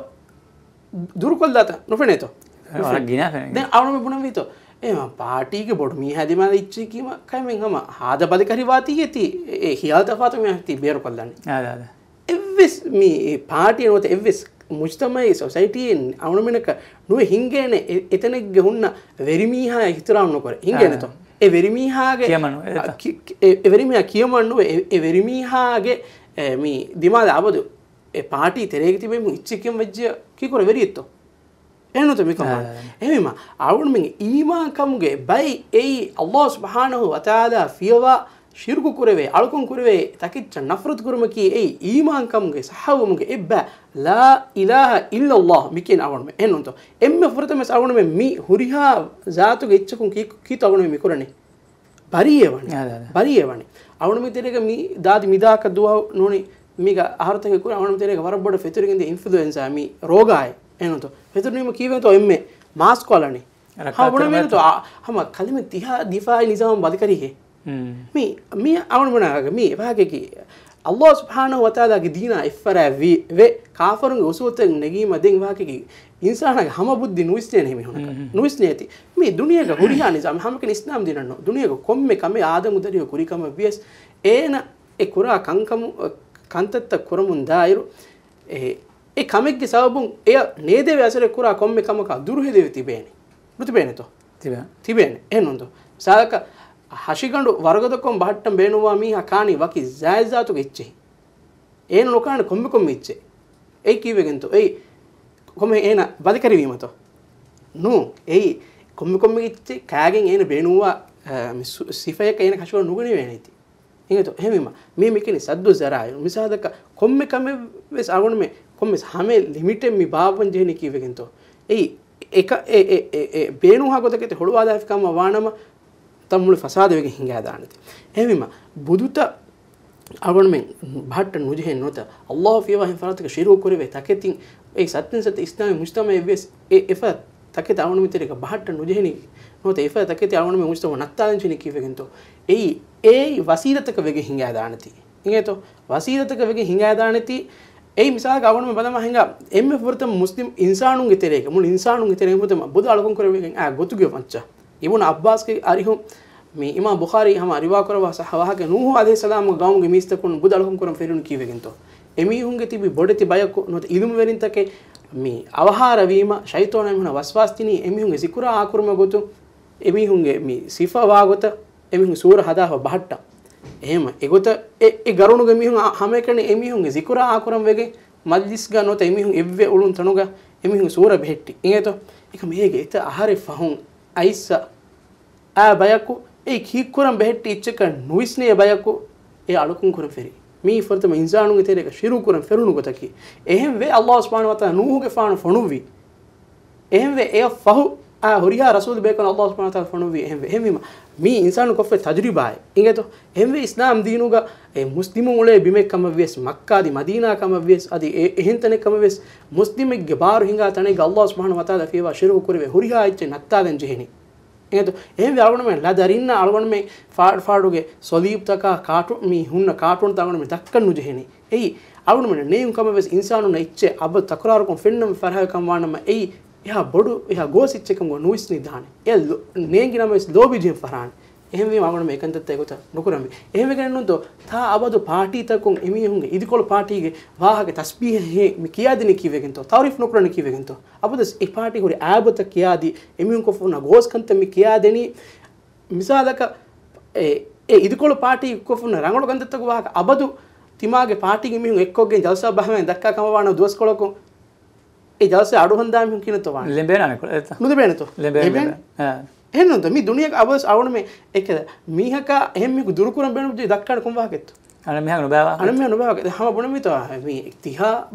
ދުރުކޮށްލާތަ ނުފެނޭތޯ؟ ވަރަށް ގިނަ ފެނެގެން. ދެން އަޅުމެ ބުނަންވީތޯ؟ އެ ޕާޓީގެ ބޮޑު މީހާ ދިމާލަށް އިއްޗެކީމަ ކައިމެން ހަމަ ހާދަ ބަލިކަށިވާތީ އެތި އެ ޚިޔާލް ތަފާތު މީހާ ތި ބޭރުކޮށްލަނީ. އާދެ، އާދެ. އެއްވެސް މި ޕާޓީ ނުވަތަ އެއްވެސް މުޖްތަމައީ ސޮސައިޓީއެއް އަޅުމެނަކަށް ނުވެ ހިނގޭނެ އެ-، އެތަނެއްގެ ހުންނަ ވެރިމީހާ އިޙްތިރާމް ނުކުރެ. ހިނގޭނެތޯ؟ އާ. އެ ވެރިމީހާގެ، ކިޔަމަން ނުވެ، އެތަ؟ އަ، ކި-، ކި-، އެ، އެ ވެރިމީހާ ކިޔަމަން ނުވެ، އެ، އެ ވެރިމީހާގެ، އެ، މި ދިމާލަށް އަބަދު އެ ޕާޓީ ތެރޭގަ ތިބޭ މީހުން އިއްޗެއް ކިޔަން ވެއްޖެޔާ ކީކުރެ ވެރިއެއްތޯ؟ އެހެންނުތަ މިކަމާ؟ އާ. އެހެންވީމަ، އަޅުގަނޑުމެން އީމާންކަމުގެ ބައި އެއީ ﷲ ސުބްޙާނަހޫ ވަތަޢާލާ ފިޔަވާ ޝިރުކު ކުރެވޭ، އަޅުކަން ކުރެވޭ ތަކެއްޗަށް ނަފްރަތު ކުރުމަކީ އެއީ އީމާންކަމުގެ ޞައްޙަވުމުގެ އެއްބަ ލާ އިލާހަ އިއްލަﷲ މިކިޔަން އަޅުގަނޑުމެން. އެހެންނުތޯ؟ އެންމެ ފުރަތަމަސް އަޅުގަނޑުމެން މި ހުރިހާ ޒާތުގެ އެއްޗަކުން ކީ-، ކީތޯ އަޅުގަނޑުމެން މި ކުރަނީ؟ ބަރީއެވަނީ. އާ، ދާ، ދާ. ބަރީއެވަނީ. އަޅުގަނޑުމެން ތެރޭގަ މި ދާދި މިދާކަށް ދުވަހު ނޫނީ މީގަ އަހަރުތަކެއް ކުރި އަޅުގަނޑުމެން ތެރޭގަ ވަރަށް ބޮޑަށް ފެތުރިގެންދިޔަ އިންފުލުއެންޒާ މި ރޯގާއެއް. އެހެންނުތޯ؟ ފެތުރިނީމަ ކީއްވެގެންތޯ އެންމެ މާސްކު އަޅަނީ. ރައްކާތެރި ހަމަ ބުނަމީނުތޯ މައްތަ؟ އާ، ހަމަ ކަލިމަ ތިހާ ދިފާއީ ނިޒާމު ބަލިކަށިހޭ. ހުން. މި، މި އަޅުގަނޑުމެންނަށް މި ވާހަކައަކީ ﷲ ސުބްޙާނަހޫ ވަތަޢާލާގެ ދީނާ އެއްފަރާތް ވި-، ވެ، ކާފަރުންގެ އުސޫލުތައް ނެގީމަ ދެން ވާހަކައަކީ އިންސާނާގެ ހަމަ ބުއްދި ނުވިސްނޭނެ މީހުނަކަށް. ހުން، ހުން. ނުވިސްނޭތީ. މި ދުނިޔޭގަ ހުރިހާ ނިޒާމެއް ހަމަކަނި އިސްލާމް ދީނަށް ނޫން. ދުނިޔޭގަ ކޮންމެ ކަމެއް އާދަމު ދަރިއަކު ކުރި ކަމަށް ވިޔަސް އޭނަ އެ ކުރާ ކަންކަމު، ކަންތައްތައް ކުރަމުން ދާއިރު، އެ، އެ ކަމެއްގެ ސަބަބުން އެޔަށް ނޭދެވޭ އަސަރެއް ކުރާ ކޮންމެ ކަމަކާ ދުރުހެލިވެ ތިބޭނެ. ނުތިބޭނެތޯ؟ ތިބޭ. ތިބޭނެ. އެހެންނުންތޯ؟ މިސާލަކަށް ހަށިގަނޑު ވަރުގަދަކޮށް ބަހައްޓަން ބޭނުންވާ މީހާ ކާނީ ވަކި ޒާތްޒާތުގެ އެއްޗެއް. އޭނަ ނުކާނެ ކޮންމެ ކޮންމެ އެއްޗެއް. އެއީ ކީއްވެގެންތޯ؟ އެއީ ކޮންމެ އޭނަ ބަލިކަށިވީމަތޯ؟ ނޫ. އެއީ ކޮންމެ ކޮންމެ އެއްޗެއް ކާގެން އޭނަ ބޭނުންވާ، އަ، މި ސު-، ސިފައެއް އޭނަ ކަށަވަރު ނުގަނެވޭނެތީ. އިނގޭތޯ؟ އެހެންވީމަ، މީ މިކިނީ ސައްދު ޒަރާއިރު. މިސާލަކަށް ކޮންމެ ކަމެއް ވެސް އަޅުގަނޑުމެ ކޮންމެސް ހަމަ ލިމިޓެއް މި ބާއްވަން ޖެހެނީ ކީއްވެގެންތޯ؟ އެއީ، އެ، އެ، އެ، އެ، އެ ބޭނުންހާ ގޮތަކަށް ހުޅުވާލާފި ކަމަށް ވާނަމަ، ތަން މުޅި ފަސާދަ ވެގެން ހިނގާދާނެތީ. އެހެންވީމަ، ބުދުތައް އަޅުގަނޑުމެން ބަހައްޓަން ނުޖެހޭ ނުވަތަ، ﷲ ފިޔަވާ އެހެން ފަރާތަކަށް ޝިރުކު ކުރެވޭ ތަކެތިން، އެއީ ސައްތިން ސައްތަ އިސްލާމީ މުޖްތަމައެއް ވިޔަސް، އެ އެފަ ތަކެތި އަޅުގަނޑުމެން ތެރޭގަ ބަހައްޓަން ނުޖެހެނީ ނުވަތަ، އެފަ ތަކެތި އަޅުގަނޑުމެން މުޖްތަމައަށް ނައްތާލަން ޖެހެނީ ކީއްވެގެންތޯ؟ އެއީ، އެއީ ވަސީލަތަކަށް ވެގެން ހިނގާދާނެތީ. އިނގޭތޯ؟ ވަސީލަތަކަށް ވެގެން ހިނގާދާނެތީ. އެއީ މިސާލަކަށް އަޅުގަނޑުމެން ބަލަމާ ހިނގާ، އެންމެ ފުރަތަމަ މުސްލިމް އިންސާނުންގެ ތެރޭގަ، މުޅި އިންސާނުންގެ ތެރޭގަ ފުރަތަމަ ބުދު އަޅުކަން ކުރެވިގެން އާ ގޮތުގެ މައްޗަށް. އިބުނު ޢައްބާސްގެ އަރިހުން މި އިމާމް ބުޚާރީ ހަމަ ރިވާ ކުރައްވާ ޞައްޙަ ވާހަކަ، ނޫޙު ޢަލައިހިއްސަލާމުގެ ޤައުމުގެ މީސްތަކުން ބުދު އަޅުކަން ކުރަން ފެށުނީ ކީއްވެގެންތޯ؟ އެމީހުންގެ ތިބި ބޮޑެތި ބަޔަކު ނުވަތަ ޢިލްމުވެރިންތަކެއް މި އަވަހާރަވީމަ، ޝައިޠާނާ އެމީހުންނަށް ވަސްވާސް ދިނީ އެމީހުންގެ ޒިކުރާ އާކުރުމަށް ގޮތުން، އެމީހުންގެ މި ސިފަ ވާގޮތަށް، އެމީހުން ސޫރަ ހަދާފަ ބަހައްޓަން. އެހެން އެގޮތަށް އެ، އެ ގަރުނުގެ މީހުން އާ، ހަމައެކަނި އެމީހުންގެ ޒިކުރާ އާކުރަން ވެގެން މަޖްލިސްގަ ނުވަތަ އެމީހުން އެއްވެ އުޅުން ތަނުގަ އެމީހުން ސޫރަ ބެހެއްޓި. އިނގޭތޯ؟ އެކަމަ އޭގެ އެތައް އަހަރެއް ފަހުން އައިއްސަ އާ ބަޔަކު އެ ކީއްކުރަން ބެހެއްޓި އެއްޗަކަށް ނުވިސްނޭ ބަޔަކު އެ އަޅުކަން ކުރަން ފެރި. މީ ފުރަތަމަ އިންސާނުންގެ ތެރޭގަ ޝިރުކު ކުރަން ފެރުނު ގޮތަކީ. އެހެންވެ، ﷲ ސުބްޙާނަހޫ ވަތަޢާލާ ނޫޙުގެފާނު ފޮނުއްވީ. އެހެންވެ، އެއަށް ފަހު އާ ހުރިހާ ރަސޫލު ބޭކަލުން ﷲ ސުބްޙާނަހޫ ވަތަޢާލާ ފޮނުއްވީ. އެހެންވެ، އެހެންވީމަ، މީ އިންސާނު ކޮށްފައި ތަޖުރިބާއެއް. އިނގޭތޯ؟ އެހެންވެ، އިސްލާމް ދީނުގަ އެ މުސްލިމުން އުޅޭ ބިމެއް ކަމަށް ވިޔަސް، މައްކާ އަދި މަދީނާ ކަމަށް ވިޔަސް، އަދި އެ، އެހެން ތަނެއް ކަމަށް ވިޔަސް، މުސްލިމެއްގެ ބާރު ހިނގާ ތަނެއްގަ ﷲ ސުބްޙާނަހޫ ވަތަޢާލާ ފިޔަވާ ޝިރުކު ކުރެވޭ ހުރިހާ އެއްޗެއް ނައްތާލަން ޖެހެނީ. އެހެންވެ، އަޅުގަނޑުމެން ލަދަރިންނަށް އަޅުގަނޑުމެން ފާޑު ފާޑުގެ ސޮލީބްތަކާ ކާޓޫން މި ހުންނަ ކާޓޫންތައް އަޅުގަނޑުމެން ދައްކަން ނުޖެހެނީ. އެއީ، އަޅުގަނޑުމެން ނޭނގު ކަމަށް ވެސް އިންސާނުންނަށް އެއްޗެއް އަބަދު ތަކުރާރުކޮށް ފެންނަން ފަރާތް ކަމަށް ވާނަމަ، އެއީ އެހާ ބޮޑު، އެހާ ގޯސް އެއްޗެއް ކަމަށް ނުވިސްނިދާނެ. އެ ލޯ-، ނޭނގި ނަމަވެސް ލޯބި ޖެހެން ފަރާނެ. އެހެންވީމަ އަޅުގަނޑުމެން އެކަންތައްތައް އެގޮތަށް ނުކުރަންވީ. އެހެންވެގެންނޫންތޯ، ތާ އަބަދު ޕާޓީތަކުން އެމީހުންގެ އިދިކޮޅު ޕާޓީގެ ވާހަކަ ތަސްބީހެއް ހޭ މި ކިޔާދިނީ ކީއްވެގެންތޯ؟ ތަޢުރީފް ނުކުރަނީ ކީއްވެގެންތޯ؟ އަބަދުވެސް އެ ޕާޓީ ހުރި އާބޮތައް ކިޔާދީ، އެމީހުން ކޮށްފަ ހުންނަ ގޯސް ކަންތައް މި ކިޔާދެނީ. މިސާލަކަށް، އެ، އެ އިދިކޮޅު ޕާޓީ ކޮށްފަ ހުންނަ ރަނގަޅު ކަންތައްތަކުގެ ވާހަކަ އަބަދު ތިމާގެ ޕާޓީގެ މީހުން އެއްކޮށްގެން ޖަލްސާ ބަހަމޭ ދައްކާ ކަމަށް ވާނަމަ ދުވަސްކޮޅަކު އެ ޖަލްސާ އަޑު ހަނދާން މީހުން ކިހިނެއްތޯ ވާނީ؟ ލެނބޭނާނެ ކޮޅެއްތަ؟ ނުލެނބޭނެތޯ؟ ލެނބޭނެ، ލެނބޭނެ. ލެނބޭނެ. އާ. އެހެންނޫންތަ؟ މި ދުނިޔޭގަ އަބަދުވެސް އަޅުގަނޑުމެ އެކަ މީހަކާ އެހެން މީހަކު ދުރުކުރަން ބޭނުން ދައްކާނެ ކޮން ވާހަކައެއްތޯ؟ އަނެއް މީހަކު ނުބައި ވާހަކަ. އަނެއް މީހަކު ނުބައި ވާހަކަ. ހަމަ ބުނެ މިތޯ މި ތިހާ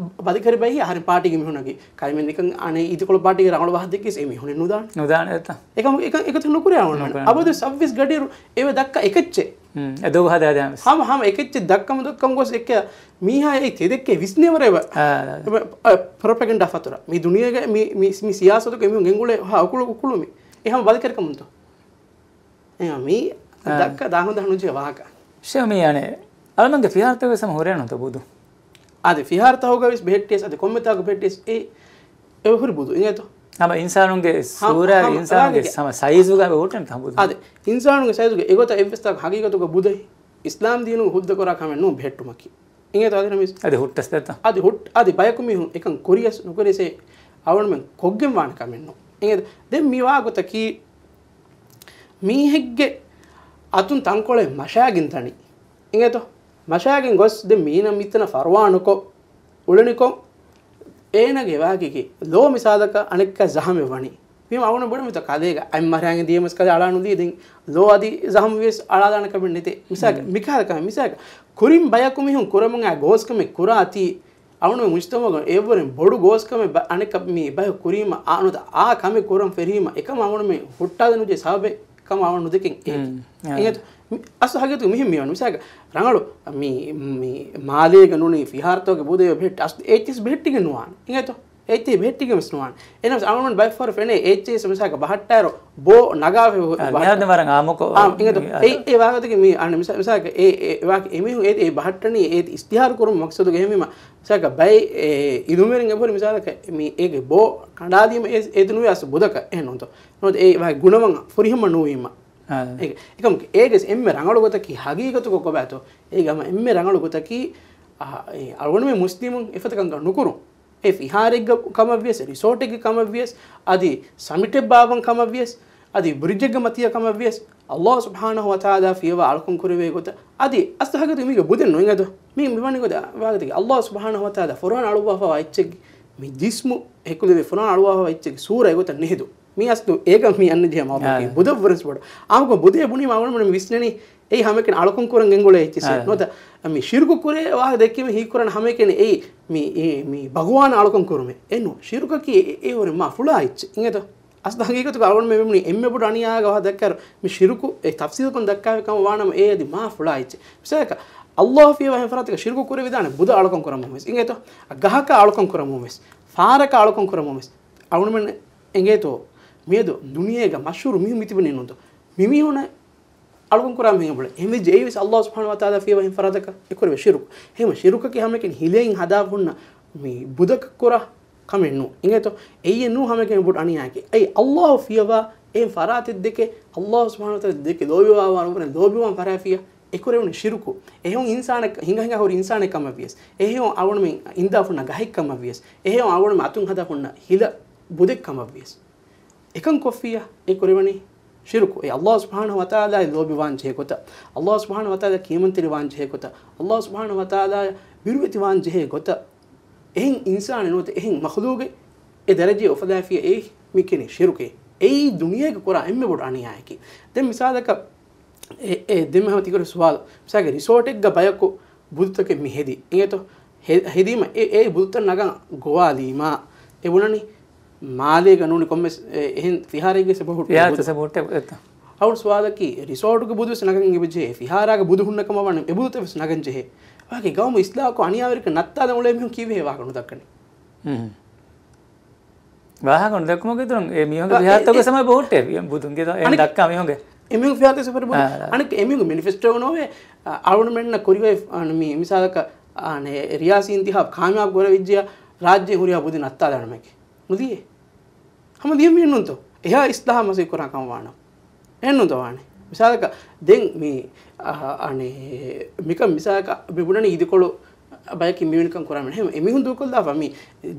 ބަލިކަރި ބައި އަހަރެން ޕާޓީގެ މީހުންނަކީ. ކައިމެން ނިކަން އަނެއް އިދިކޮޅު ޕާޓީގެ ރަނގަޅު ވާހަކަ ދެއްކިޔަސް އެ މީހުން ނުދާނެ. ނުދާނެ އެތަ؟ އެކަމަކު އެކަ، އެކަތަ ނުކުރޭ އަޅުގަނޑު. ނުކުރޭ. އަބަދުވެސް ސައްވީސް ގަޑިއިރު އެވެ ދައްކާ އެކައްޗެއް. ހުން. އެ ދޮގު ހަދާ ދާންވެސް. ހަމަ، ހަމަ އެކައްޗެއް ދައްކަމުން ދައްކަމުން ގޮސް އެކެ މީހާ އެއީ ތެދެއްކޭ ވިސްނޭވަރެވެ. އާ، އާ. ޕްރޮޕެގަންޑާ ފަތުރަ. މި ދުނިޔޭގެ މި، މި، މި ސިޔާސަތުގެ މީހުން ގެންގުޅޭ ހާ އުކުޅު، އުކުޅުމި. އެ ހަމަ ބަލިކަރިކަމުންތޯ؟ އެ މީ އާ. ދައްކަ ދާހުން ދާހުން ނުޖެހޭ ވާހަކަ. ޝޭ މީ އަނެއް. އަޅުމެންގެ ފިހާރަތަކުވެސް ހަމަ ހުރޭނުތަ ބުދު؟ އަދި ފިހާރަތަކުގަވެސް ބެހެއްޓިޔަސް، އަދި ކޮންމެތާކު ބެހެއްޓިޔަސް އެ، އެ ހުރި ބުދު އިނގޭތޯ؟ ހަމަ އިންސާނުންގެ ހަ-، ސޫރާ، ހަމަ އިންސާނުންގެ ރާގެ. ހަމަ ސައިޒުގަ ހުއްޓެން ތަ ބުދު. އަދި އިންސާނުންގެ ސައިޒުގަ އެގޮތަށް އެއްވެސް ތާކު ހަގީގަތުގަ ބުދެއް އިސްލާމް ދީނުގަ ހުއްދަ ކުރާ ކަމެއް ނޫން ބެހެއްޓުމަކީ. އިނގޭތޯ އަދި ނަމީސް؟ އަދި ހުއްޓަސް ދެތަ؟ އަދި ހުއް-، އަދި ބަޔަކު މީހުން އެކަން ކުރިޔަސް ނުކުރިޔަސް އެ އަޅުގަނޑުމެން ކޮށްގެން ވާނެ ކަމެއް ނޫން. އިނގޭތޯ؟ ދެން މި ވާގޮތަކީ މީހެއްގެ އަތުން ތަންކޮޅެއް މަށާގެން ދަނީ. އިނގޭތޯ؟ މަށާގެން ގޮސް ދެން މީނަ މިތަނަށް ފަރުވާ ނުކޮށް، އުޅެނިކޮށް، އޭނާގެ ވާގިގެ ލޯ މިސާލަކަށް އަނެއްކާ ޒަހަމެއް ވަނީ. ވީމަ އަޅުގަނޑު ބުނަން މިތޯ ކަލޭގެ އަތް މަށާގެން ދިޔަމަސް ކަލޭ އަޅާ ނުދީ ދެން ލޯ އަދި ޒަހަމް ވިޔަސް އަޅާލާނެ ކަމެއް ނެތޭ. މިސާލަކަށް، ހުން. މިކަހަލަ ކަމެއް މިސާލަކަށް ކުރިން ބަޔަކު މީހުން ކުރަމުން އާ ގޯސްކަމެއް ކުރާތީ އަޅުގަނޑު މުޖްތަމަޢުގަ އެއަށްވުރެން ބޮޑު ގޯސްކަމެއް ބަ-، އަނެއްކަ މި ބަޔަކު ކުރީމަ އާ ނުދާ އާ ކަމެއް ކުރަން ފެށީމަ އެކަމަށް އަޅުގަނޑުމެ ހުއްޓާލަން ނުޖެހޭ ސަބަބެއް ކަމަށް އަޅުގަނޑު ނުދެކެން އޭތި. ހުން. އާ. އިނގޭތޯ؟ މި-، އަސްލު ހަގީގަތުގަ މިހެން މިވަނީ. މިސާލަކަށް ރަނގަޅު މި، މި މާލޭގަ ނޫނީ ފިހާރަތަކުގެ ބުދެއް ބެހެއްޓި، އަސްލު އޭތިސް ބެހެއްޓިގެން ނުވާނެ. އިނގޭތޯ؟ އޭތި ބެހެއްޓިގެން ވެސް ނުވާނެ. އެހެންނަމަސް އަޅުގަނޑު ބައެއް ފަހަރު ފެނޭ އޭތިސް މިސާލަކަށް ބަހައްޓާއިރު ބޯ ނަގާފަ އާ، މިހާރު ދެން ވަރަށް އާއްމުކޮށް އާ، އިނގޭތޯ؟ އާ. އެ، އެ ވާގޮތަކީ މި އަނެއް މިސާ-، މިސާލަކަށް އެ، އެ ވާގޮތަކީ އެމީހުން އޭ، އެ ބަހައްޓަނީ އޭ އިސްތިހާރު ކުރުމުގެ މަޤްޞަދުގަ. އެހެންވީމަ މިސާލަކަށް ބައެއް އެ އިލްމުވެރިން އެބަހުރި މިސާލަކަށް މި އޭގެ ބޯ ކަނޑާލީމަ އޭ، އޭތި ނުވޭ އަސްލު ބުދަކަށް. އެހެންނޫންތޯ؟ ނުވަތަ އެ ވާ ގުނަވަން ފުރިހަމަ ނުވީމަ. އާ. އެ، އެކަމަކު އޭގެ އެންމެ ރަނގަޅު ގޮތަކީ ހަގީގަތުގަ ކޮބާތޯ؟ އޭގެ ހަމަ އެންމެ ރަނގަޅު ގޮތަކީ، އާ، އެ އަޅުގަނޑުމެން މުސްލިމުން އެފަދަ ކަންކަން ނުކުރުން. އެ ފިހާރެއްގެ ކަމަށްވިޔަސް، ރިސޯޓެއްގެ ކަމަށްވިޔަސް، އަދި ސަމިޓެއް ބާއްވަން ކަމަށްވިޔަސް، އަދި ބްރިޖެއްގެ މަތީގެ ކަމަށްވިޔަސް، ﷲ ސުބްޙާނަހޫ ވަތަޢާލާ ފިޔަވާ އަޅުކަން ކުރެވޭ ގޮތަށް، އަދި އަސްލު ހަގީގަތުގަ މީގެ ބުދެއް ނޫން އިނގޭތޯ. މީ މިވަނީ ގޮތަށް ވާގޮތަކީ ﷲ ސުބްޙާނަހޫ ވަތަޢާލާ ފުރާނަ އަޅުއްވާފަވާ އެއްޗެއްގެ މި ޖިސްމު ހެކުލެވި ފުރާނަ އަޅުއްވާފަވާ އެއްޗެއްގެ ސޫރަ އެގޮތަށް ނެހެދުން. މީ އަސްލު އޭގަ މި އަންނަ ޖެހޭ މައުޟޫޢަކީ. އާ. ބުދަށްވުރެސް ބޮޑު. އާމުކޮށް ބުދޭ ބުނީމަ އަޅުގަނޑުމެން ވިސްނަނީ އެއީ ހަމައެކަނި އަޅުކަން ކުރަން ގެންގުޅޭ އެއްޗިސް. އާ. ނުވަތަ މި ޝިރުކު ކުރޭ ވާހަކަ ދެއްކީމަ ހީކުރަން ހަމައެކަނި އެއީ މި، އެ، މި ބަގުވާން އަޅުކަން ކުރުމެއް. އެންނު. ޝިރުކަކީ އެ، އެ ހުރެ މާ ފުޅާ އެއްޗެއް. އިނގޭތޯ؟ އަސްލު ހަގީގަތުގަ އަޅުގަނޑުމެން މި އެންމެ ބޮޑު އަނިޔާގަ ވާހަކަ ދައްކާއިރު މި ޝިރުކު އެ ތަފްސީލުކޮށް ދައްކާފަ ކަމަށް ވާނަމަ އެއީ އަދި މާ ފުޅާ އެއްޗެއް. މިސާލަކަށް ﷲ ފިޔަވާ އެހެން ފަރާތަކަށް ޝިރުކު ކުރެވިދާނެ ބުދަށް އަޅުކަން ކުރަމުން ވެސް. އިނގޭތޯ؟ ގަހަކަށް އަޅުކަން ކުރަމުން ވެސް. ފާރަކަށް އަޅުކަން ކުރަމުން ވެސް. އަޅުގަނޑުމެން އެނގޭތޯ މިއަދު ދުނިޔޭގަ މަޝްހޫރު މީހުން މިތިބެނީ ނޫންތޯ؟ މި މީހުންނަށް އަޅުކަން ކުރާ މީހުން ބުނެ. އެހެންވެއްޖެ އެއީ ވެސް ﷲ ސުބްޙާނަހޫ ވަތަޢާލާ ފިޔަވާ އެހެން ފަރާތަކަށް އެކުރެވޭ ޝިރުކު. އެހެންވެ ޝިރުކަކީ ހަމައެކަނި ހިލައިން ހަދާފަ ހުންނަ މި ބުދަކަށް ކުރާ ކަމެއް ނޫން. އިނގޭތޯ؟ އެއީ ނޫން ހަމައެކަނި ބޮޑު އަނިޔާއެކޭ. އެއީ ﷲ ފިޔަވާ އެހެން ފަރާތެއް ދެކެ، ﷲ ސުބްޙާނަހޫ ވަތަޢާލާ ދެކެ ލޯބިވާ ވަރުގަނެ ލޯބިވާން ފަރާތް ފިޔަ އެކުރެވުނީ ޝިރުކު. އެހެން އިންސާނެއް ހިނގާ ހިނގާ ހުރި އިންސާނެއް ކަމަށް ވިޔަސް، އެހެން އަޅުގަނޑުމެން އިންދާފަ ހުންނަ ގަހެއް ކަމަށް ވިޔަސް، އެހެން އަޅުގަނޑުމެން އަތުން ހަދާފަ ހުންނަ ހިލަ ބުދެއް ކަމަށް ވިޔަސް، އެކަން ކޮށްފިއްޔާ އެ ކުރެވެނީ ޝިރުކު. އެ ﷲ ސުބްޙާނަހޫ ވަތަޢާލާއަށް ލޯބިވާން ޖެހޭ ގޮތަށް، ﷲ ސުބްޙާނަހޫ ވަތަޢާލާ ކިޔަމަންތެރިވާން ޖެހޭ ގޮތަށް، ﷲ ސުބްޙާނަހޫ ވަތަޢާލާއަށް ބިރުވެތިވާން ޖެހޭ ގޮތަށް، އެހެން އިންސާނެއް ނުވަތަ އެހެން މަޚްލޫޤެއް އެ ދަރަޖައަށް އުފަލާފިއްޔާ އެ މި ކިޔަނީ ޝިރުކޭ. އެއީ ދުނިޔޭގަ ކުރާ އެންމެ ބޮޑު އަނިޔާއަކީ. ދެން މިސާލަކަށް އެ، އެ، ދެންމެ ހަމަ ތިކުރި ސުވާލު. މިސާލަކަށް ރިސޯޓެއްގަ ބަޔަކު ބުދުތަކެއް މި ހެދި. އިނގޭތޯ؟ ހެ-، ހެދީމަ އެ، އެ ބުދުތައް ނަގަން ގޮވާލީމަ އެ ބުނަނީ މާލޭގަ ނޫނީ ކޮންމެސް އެ، އެހެން ފިހާރައެއްގެ ސަބަބު ހުއްޓޭ ފިހާރަ ބުދު. ސަބަބު ހުއްޓޭ އެތަ؟ އަހުން ސުވާލަކީ ރިސޯޓުގެ ބުދު ވެސް ނަގަން އެބަޖެހޭ، ފިހާރާގެ ބުދު ހުންނަ ކަމަށް ވާނަމަ އެ ބުދުތައް ވެސް ނަގަން ޖެހޭ. ވާގި ގައުމު އިސްލާހުކޮށް އަނިޔާވެރިކަން ނައްތާލަން އުޅޭ މީހުން ކީއްވެހޭ ވާހަކަ ނުދައްކަނީ؟ ހުން. ވާހަކަ ނުދެއްކުމުގެ އިތުރުން އެ މީހުންގެ އަ، އެ، ފިހާރަތަކުގެ އެ، ސަބަބު ހުއްޓޭ ބުދުންގެ އެ އަނެއް، ދައްކާ މީހުންގެ. އެ މީހުން ފިހާރަތަކުގެ ސަބަބު ހުއްޓޭ. އާ. އަނެއް އެ މީހުންގެ މެނިފެސްޓޯ ނޯވޭ، އަ، އަޅުގަނޑުމެންނަށް ކުރިވައި، އަ، މި މިސާލަކަށް، އަ، ރިޔާސީ އިންތިހާބު ކާމިޔާބު ކުރެވިއްޖެޔާ ރާއްޖޭ ހުރިހާ ބުދި ނައްތާލާނަމޭކި. ނުދިޔޭ. ހަމަ ލިޔަން މި ނޫންތޯ؟ އެހާ އިސްލާހާ މަސައްކަތް ކުރާ ކަމަށް ވާނަމަ. އެހެންނޫންތޯ ވާނެ؟ މިސާލަކަށް ދެން މި، އަ، އަނެއް މިކަން މިސާލަކަށް މި ބުނަނީ އިދިކޮޅު ބަޔަކީ މިވެނިކަން ކުރާ މީހުން. އެހެން އެމީހުން ދޫކޮށްލާފަ މި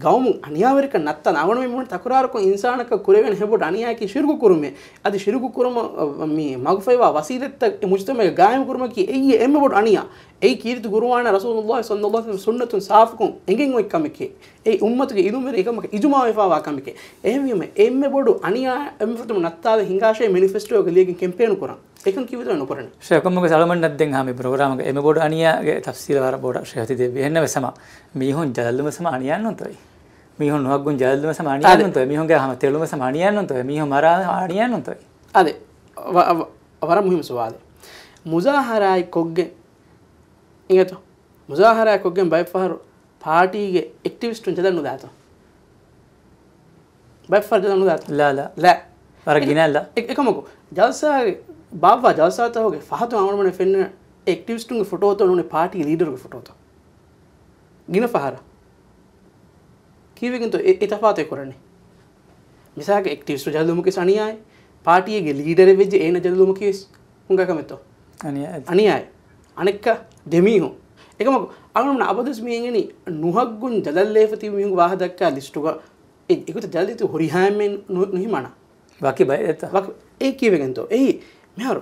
ގައުމު އަނިޔާވެރިކަން ނައްތާލަން. އަޅުގަނޑު މި ތަކުރާރުކޮށް އިންސާނަކަށް ކުރެވޭނެ ހެބޮޑު އަނިޔާއަކީ ޝިރުކު ކުރުމޭ. އަދި ޝިރުކު ކުރުމަށް މި މަގުފައިވާ ވަސީލަތްތައް އެ މުޖްތަމަޢުގައި ގާއިމް ކުރުމަކީ އެއީ އެންމެ ބޮޑު އަނިޔާ. އެއީ ކީރިތި ގުރުއާނާ ރަސޫލުﷲ ޞައްލަﷲ ޢަލައިހި ވަސައްލަމަ ސުންނަތުން ސާފުކޮށް އެނގެން އޮތް ކަމެކޭ. އެއީ އުއްމަތުގެ އިލްމުވެރިން އެކަމަކަށް އިޖުމާޢުވެފައިވާ ކަމެކޭ. އެހެންވީމަ އެންމެ ބޮޑު އަނިޔާ އެންމެ ފުރަތަމަ ނައްތާލަން ހިނގާށޭ މެނިފެސްޓޯއަކަށް ލިޔެގެން ކެމްޕޭނު ކުރަން. އެކަން ކީއްވެތޯ ނުކުރަނީ؟ ޝޭޚް ކޮންމެ ސަޅަމަންނަށް ދެން ހާމި ޕްރޮގްރާމްގެ އެންމެ ބޮޑު އަނިޔާގެ ތަފްސީލަށް ވަރަށް ބޮޑަށް ޝޭޚް ތި ދެއްވި. އެހެންނަމަވެސް ހަމަ މީހުން ޖަލަށްލުމަސް ހަމަ އަނިޔާންނުންތޯއި؟ މީހުން ނުހައްގުން ޖަލަށްލުމަސް ހަމަ އަނިޔާންނުންތޯއި؟ މީހުންގެ ހަމަ ތެޅުމަސް ހަމަ އަނިޔާންނުންތޯއި؟ މީހުން މަރާ ހަމަ އަނިޔާންނުންތޯއި؟ އާދެ، ވަ-، ވަ-، ވަރަށް މުހިއްމު ސުވާލެއް. މުޒާހަރާއެއް ކޮށްގެން އިނގޭތޯ؟ މުޒާހަރާއެއް ކޮށްގެން ބައެއްފަހަރު ޕާޓީގެ އެކްޓިވިސްޓުން ޖަލަށް ނުދާތޯ؟ ބައެއްފަހަރު ޖަލަށް ނުދާތޯ؟ ލާ، ލާ. ލާ. ވަރަށް އެ-، ގިނަ ލާ. އެ-، އެކަމަކު، ޖަލްސާގެ ބާއްވާ ޖަލްސާތަކުގެ ފަހަތުން އަޅުގަނޑުމެން ފެންނަ އެކްޓިވިސްޓުންގެ ފޮޓޯތޯ ނޫނީ ޕާޓީ ލީޑަރުގެ ފޮޓޯތޯ؟ ގިނަ ފަހަރަށް. ކީއްވެގެންތޯ އެ، އެ ތަފާތު ކުރަނީ؟ މިސާލަކަށް އެކްޓިވިސްޓު ޖަލުމަކީ ވެސް އަނިޔާއެއް. ޕާޓީގެ ލީޑަރެއް ވެއްޖެ އޭނަ ޖަލުމަކީ ވެސް ހުނގާ ކަމެއްތޯ؟ އަނިޔާއެއް. އަނިޔާއެއް. އަނެއްކާ ދެމީހުން. އެކަމަކު އަޅުގަނޑު އަބަދުވެސް މި އެނގެނީ ނުހައްގުން ޖަލަށްލައިފަ ތިބި މީހުންގެ ވާހަކަ ދައްކާ ލިސްޓުގަ އެ، އެގޮތަށް ޖަލަށްލައިތި ހުރިހާ އެންމެން ނު-، ނުހިމަނާ. ވަކި ބައެއްތަ؟ ވަކި، އެ ކީއްވެގެންތޯ؟ އެއީ މިހާރު